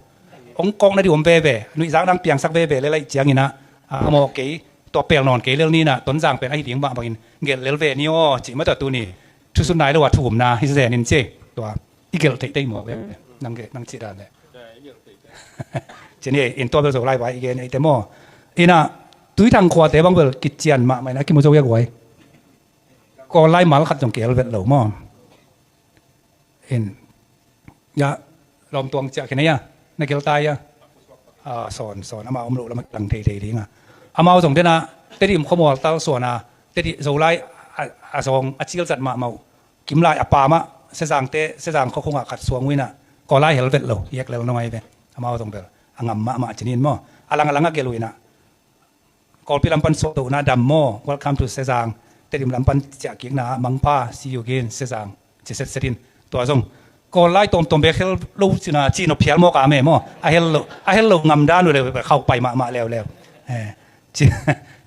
Hong kawkna di om veve, nuihzak nang piangsak veve lel ahi ciangina, a, a mawh kei, tua pel nawn kei lel nina, Tonzang pen ahi ding mah bangin, gelh lel ve ni aw, cih mata tuni, thusun nai lo a thu umna, hi zenin ci, tua, i gelh theih tei maw ve, nang ge, nang cih dan le. Cini, in tua bel zo lai vai i gen ei te maw. Ina, Tuithang khuate bang bel, kician mahmah ina, kimu zo ia guai. Kawl lai mal khat zong kiel vet lo maw. In, ya, lawmtuang ciah khin a ya, na gil ta ya. A, sawn, sawn, amah om loh lam a kilang thei thei ding a. Amau zong dena, Tedim khuamual tal suan a, Tedim Zolai a, a zong, a cil zat mahmah uh. Kim lai a pa mah, Sezang te, Sezang khua khungah khat suang uh ina, Kawl lai hel vet lo, yek lel nong ai ve. Amau zong bel, a ngam mahmah cinin maw. A lang a lang a gel uh ina. Kawlpi lam pan sawhtohna dam maw, welcome to Sezang. Tedim lam pan ciahkikna mangpha, see you again Sezang. Ci setset in. Tua zong Kawl lai tawmtawm bek hel lo cina ci nop phial mawk a me maw. A hel lo, a hel lo ngam dan uh le khauh pai mahmah leuleu. Eh, ci,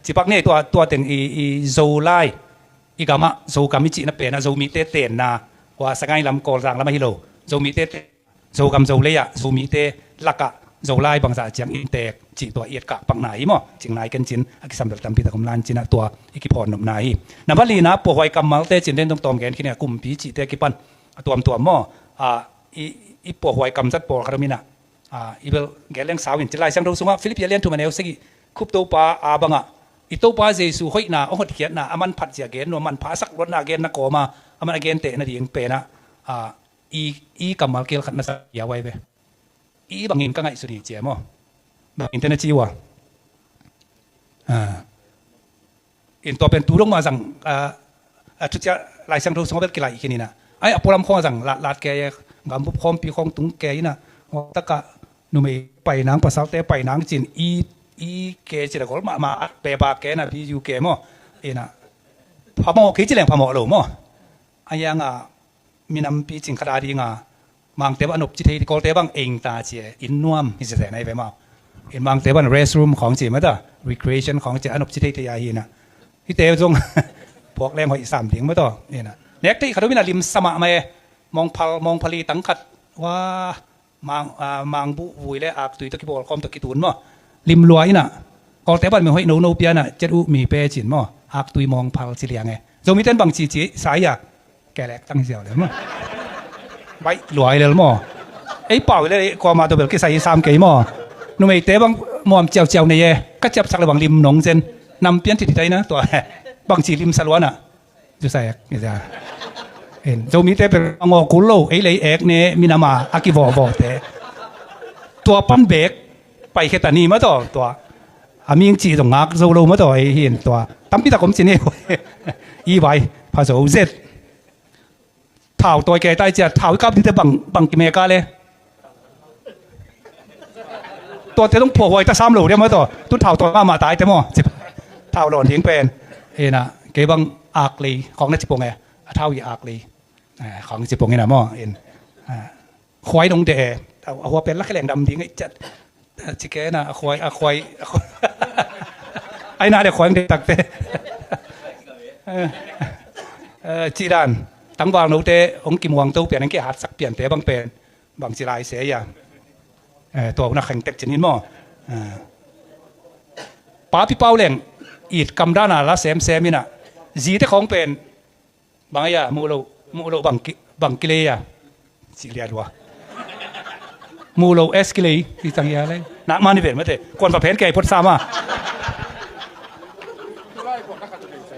ci pak ni tua, tua teng i, i Zo lai i gamah Zogam i cihna penah Zomite tenna, hua Sagaing lam Kawlzang lam ahi lo. Zomite te Zogam Zolei ah Zomite lakah Zolai bangzah ciang inntek cih tua i etkah pakna hi maw. Cing nai ken cin a kisam bel tampi tak om lan cinah tua i kiphawn nopna hi. Nambat lina puahhuai kammalte cin den dong tawm gen khin a kumpi cihte kipan a tuamtuam maw. Ah, i, i puahhuai kamzat pawl khat om inah, ah, i bel gen leng sau in ci Lai Siangtho sungah Philippi a lian thum a neu sagih, khup Topa a bangah i Topa Jesu hoihna, hong hotkhiatna, a manphat zia gen nuam, manpha a sak luatna genna kawma a man a genteh nading penah, ah, i, i kammal keel khat na sa ia vai ve. I bangin ka ngaihsun hi cia maw? Bangin te na ci uh a? Ah. In tua pen tu dong mah zang, ah, a thucia Lai Siangtho sungah bel kilaih khin inah. Ai, a pualam khawng a zang latlat ke, gambup khawmpi khawng tung ke inah. Takah numei painang, pasalte painang cin i, i ke cin a gol mahmah at beba ke na bi u ke maw. Inah. Phamawh kei ci leng phamawh lo maw. A iang a minampi cing khat a dinga Mangte bang a nopci thei, Kawlte bang eng ta cia, inn nuam hi sia nai ve mau. In Mangte bang restroom khawng ci mata, recreation khawng ci a nopci thei thei a hi na. Hite zong puak leng hoih sam ding mataw. Nek thei khat um ina lim sa mahmah e. Mawngphal, mawngphali tang khat. Wa, mang, ah, mangbuh vui le aktui tawh kibawl khawm tawh kitun maw. Lim lua ina. Kawlte bang mi hoih nono piana cet uh mi pe cin maw. Aktui mawngphal ci liang e. Zomiten bang ci ci sa ia. Kelek tang ziau lel maw. Baih luai lel maw. Ei pau le kuamah tawh bel kisai sam kei maw. Numeite bang muam ciauciau nei e. Ka ciapsak le bang lim nong zen. Nam pian thithit aina tua. Bang ci lim sa luana. Zu sa ek. Zomite bel a ngawh kul lo. Ei lei ek ne minama a kivawhvawhte. Tua pan bek. Paikhe ta ni mataw tua. A ming ci zong ngak zo lo mataw ei hin tua. Tampi tak om ci ni. I vai. Pha zo zet. Thau tawi kei tai cia, thau i kap dingte bang, bang kime ka le. Tuate dong phuahhuai ta sam lo dia maw taw. Tu thau tawi mahmah tai te maw. Thau lawn ding pen. Ina, kei bang ak lei, khawng na cipong e. A thau i ak lei. Eh, khawng cipong ina maw. In. Ah. Khuai dong te e. A hua pen lak leng dam ding e cat. Ci kei na, a khuai, a khuai, a khuai. Ai na le khuai ding takte. Eh, eh, ci dan. Tangval note, hong kimuang to pian, hong kihatsak piante bang pen. Bang ci lai se ia. Eh, tua huna kheng tek cin in maw. Eh. Papi pau leng, it kam dana la semsem ina. Zite khawng pen. Bang a ia, muh loh, muh loh bang ki, bang kilei ia. Cih liat lua. Muh loh es kilei, i tang ia lei. Nak mani ven mate. Kuan pa phen kei pot sama.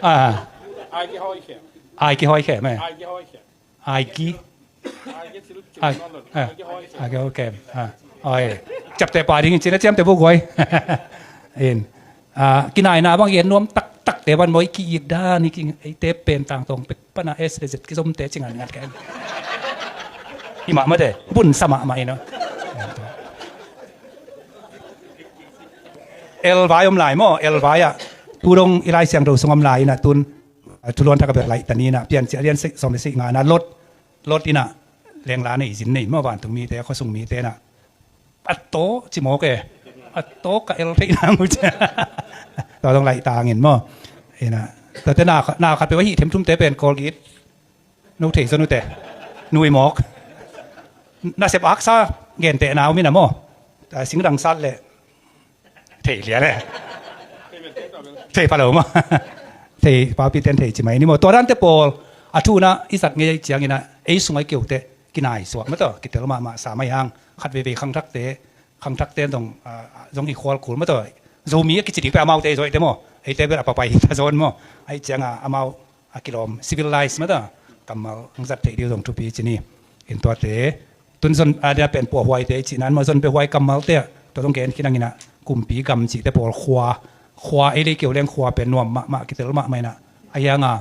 Ah. Ai ki hoi khem e. Ai ki. Ai, ai, ai ki hoi khem. Ah. Oi. Ciapte pa ding in cina ciamte bu guai. In. Ah, kinaina bang i en nuam taktakte ban maw i ki-it dan i ki, eite pen tangtawng pek pana es le zet kizomte ci ngatngat ka en. I mahmahte bun sa mahmah i no. El vai om lai maw, el vai ah. Tu dong i Lai Siangtho sung om lai ina tun, ah, tu luan thak a bel lai tani ina pian ci a lian sik, sawm le sik nga na Lot, Lot ina lengla nei zin nei maw vantung mite, khuasung mite na. A tawh ci mawk e. A tawh ka el theih nang uh ci. Tua dong laih tangin maw. Ina. Tate na, na khat peuh a hih themthumte pen Colgate. No thei zon uh te. Nui mawk. Nasep aksa gentehna uh mina maw. Singdang sat le. Thei lia le. Thei pha lo maw. Thei papi ten thei ci mai ni maw. Tua dante pawl. A thuna i zat ngei ciangina. Ei sungai keu te. Kinai suak mataw. Kitel mahmah sa mai hang. Khat veivei khangthakte. Khangthakte zong, ah, zong i khual kul mataw. Zomi a kici ding pe amaute i zawihte maw. Eite bel a papai hi ta zawn maw. Ai cianga amau a kilawm civilized mataw. Kammal hong zat theih ding zong thupi ci ni. In tuate. Tun zon a dia pen puahhuaite i cih nan maw zon puahhuai kammalte. Tua zong gen khin angina. Kumpi gam cihte pawl khua. Khua ei lei keu leng khua pen nuam mahmah kitel mahmah ina. A hianga.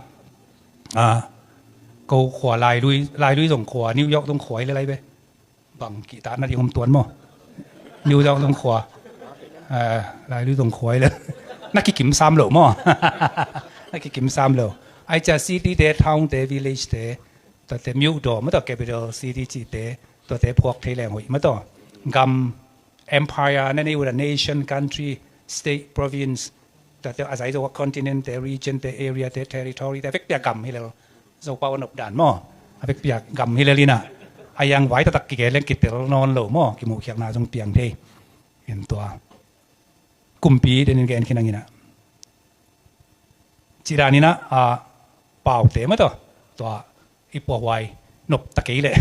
Ah, ko khua Lailui, Lailui zong khua, New York zong khua i le lai be. Bang kihtakna ding om tuan maw. New York zong khua. Ah, Lailui zong khua i le. Na kikim sam lo maw? Na kikim sam lo. Ai cia city te, town te, village te, tuate myo daw maw taw, capital city cihte, tuate phuak thei leng hoih maw taw. Gam, empire na nei uh a, nation, country, state, province, tuate a zai zo a continent te, region te, area te, territory te, a vekpi a gam hi lel. Zopau a nop dan maw, a vekpi a gam hi lel in ah, a iang vai taktak kigen leng kitel nawn lo maw, kimuhkhiakna zong piang thei. In tua kumpi denin gen khin ang in ah, cih dan in ah, a, paute maw taw, tua i puahhuai nop ta kei leh,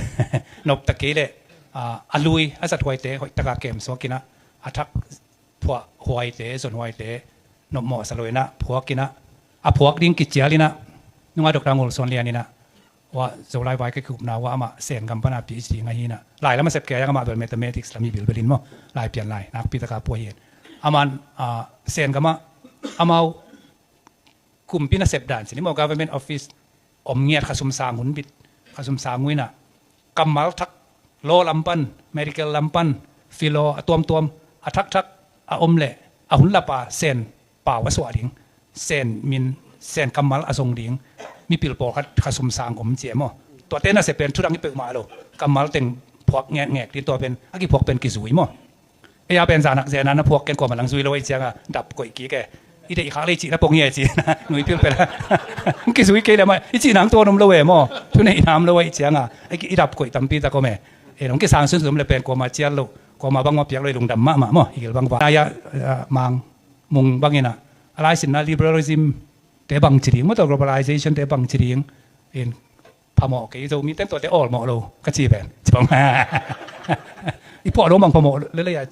nop ta kei leh, a, a lui a zathuaite hoih taka kemsuak in ah, a thak phuahhuaite, zonhuaite nopmawh sa lo in ah, phuak in ah, a phuak ding kicial in ah, nunga Doctor Ngol Suan Lian in ah, ua, Zolai vai ka kikupna ua amah Sen gam pana PhD ngah hi in ah, lai lam a sep kei a, amah bel mathematics lam hi bilbel in maw, lai pian lai nakpi taka pua hi in. Aman, a, Sen gamah amau kumpi nasep dan ci ni maw, government office om ngiat, khasum sang hun bit, khasum sang uh in ah, kammal thak, law lam pan, medical lam pan, philo, a tuamtuam, a thakthak a om leh, a hun lapa Sen pau a suah ding, Sen min, Sen kammal a zong ding mipil pawlkhat khasum sang om ci e maw. Tuate nasep pen thudang hi peuhmah lo, kammal teng phuak ngekngek ding, tua pen a kiphuak pen kizui maw. Ei a pen zanak zena na phuak ken kuamah nang zui lo ahih cianga dap koih kik e. I deih khak le i cihna pong hi e ci, nuipil pen. Kizui kei le mah i cihna hong tuan om lo e maw. Thuneihna om lo ahih cianga i dap koih tampi tak om e. Ei, nong kisang sunsun om le pen kuamah cial lo, kuamah bangmah piak lo, i lungdam mahmah maw, i gil bang va. Naya, ah, Mang Mung bang in ah, a laisinna liberalism te bang ci ding maw taw, globalization te bang ci ding, in phamawh kei, Zomi ten tuate awlmawh lo ka ci pen ci bang. I phuah lo bang phamawh lelei a,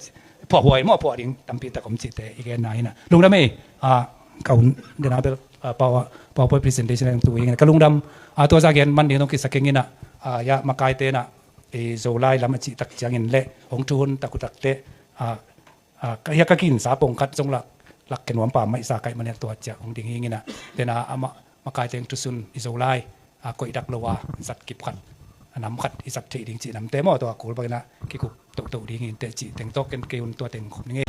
phuahhuai maw, phuah ding tampi tak om cihte i genna hi in ah. Lungdam ei, a, ka hun dena bel, a, power, PowerPoint presentation a tu ing in ah, ka lungdam, a, tua za gen man ding dong kisa keng in ah, a, ya, makaite in ah, i Zolai lam a cih tak ciangin le hong thu hun tak uh takte, a, a, ka, hia ka kinsa pong khat zong lak, lak ke nuam pa mai sa kaih mania tua ciak hong ding hing in ah, tena amah makaite hong thusun i Zolai, a, koihdak lo a zat kip khat, a, nam khat i zat theih ding cih namte maw, tua kul bangin ah kikup tohtoh ding in teh cih teng tawh ken kei hun tua teng khop ning ei.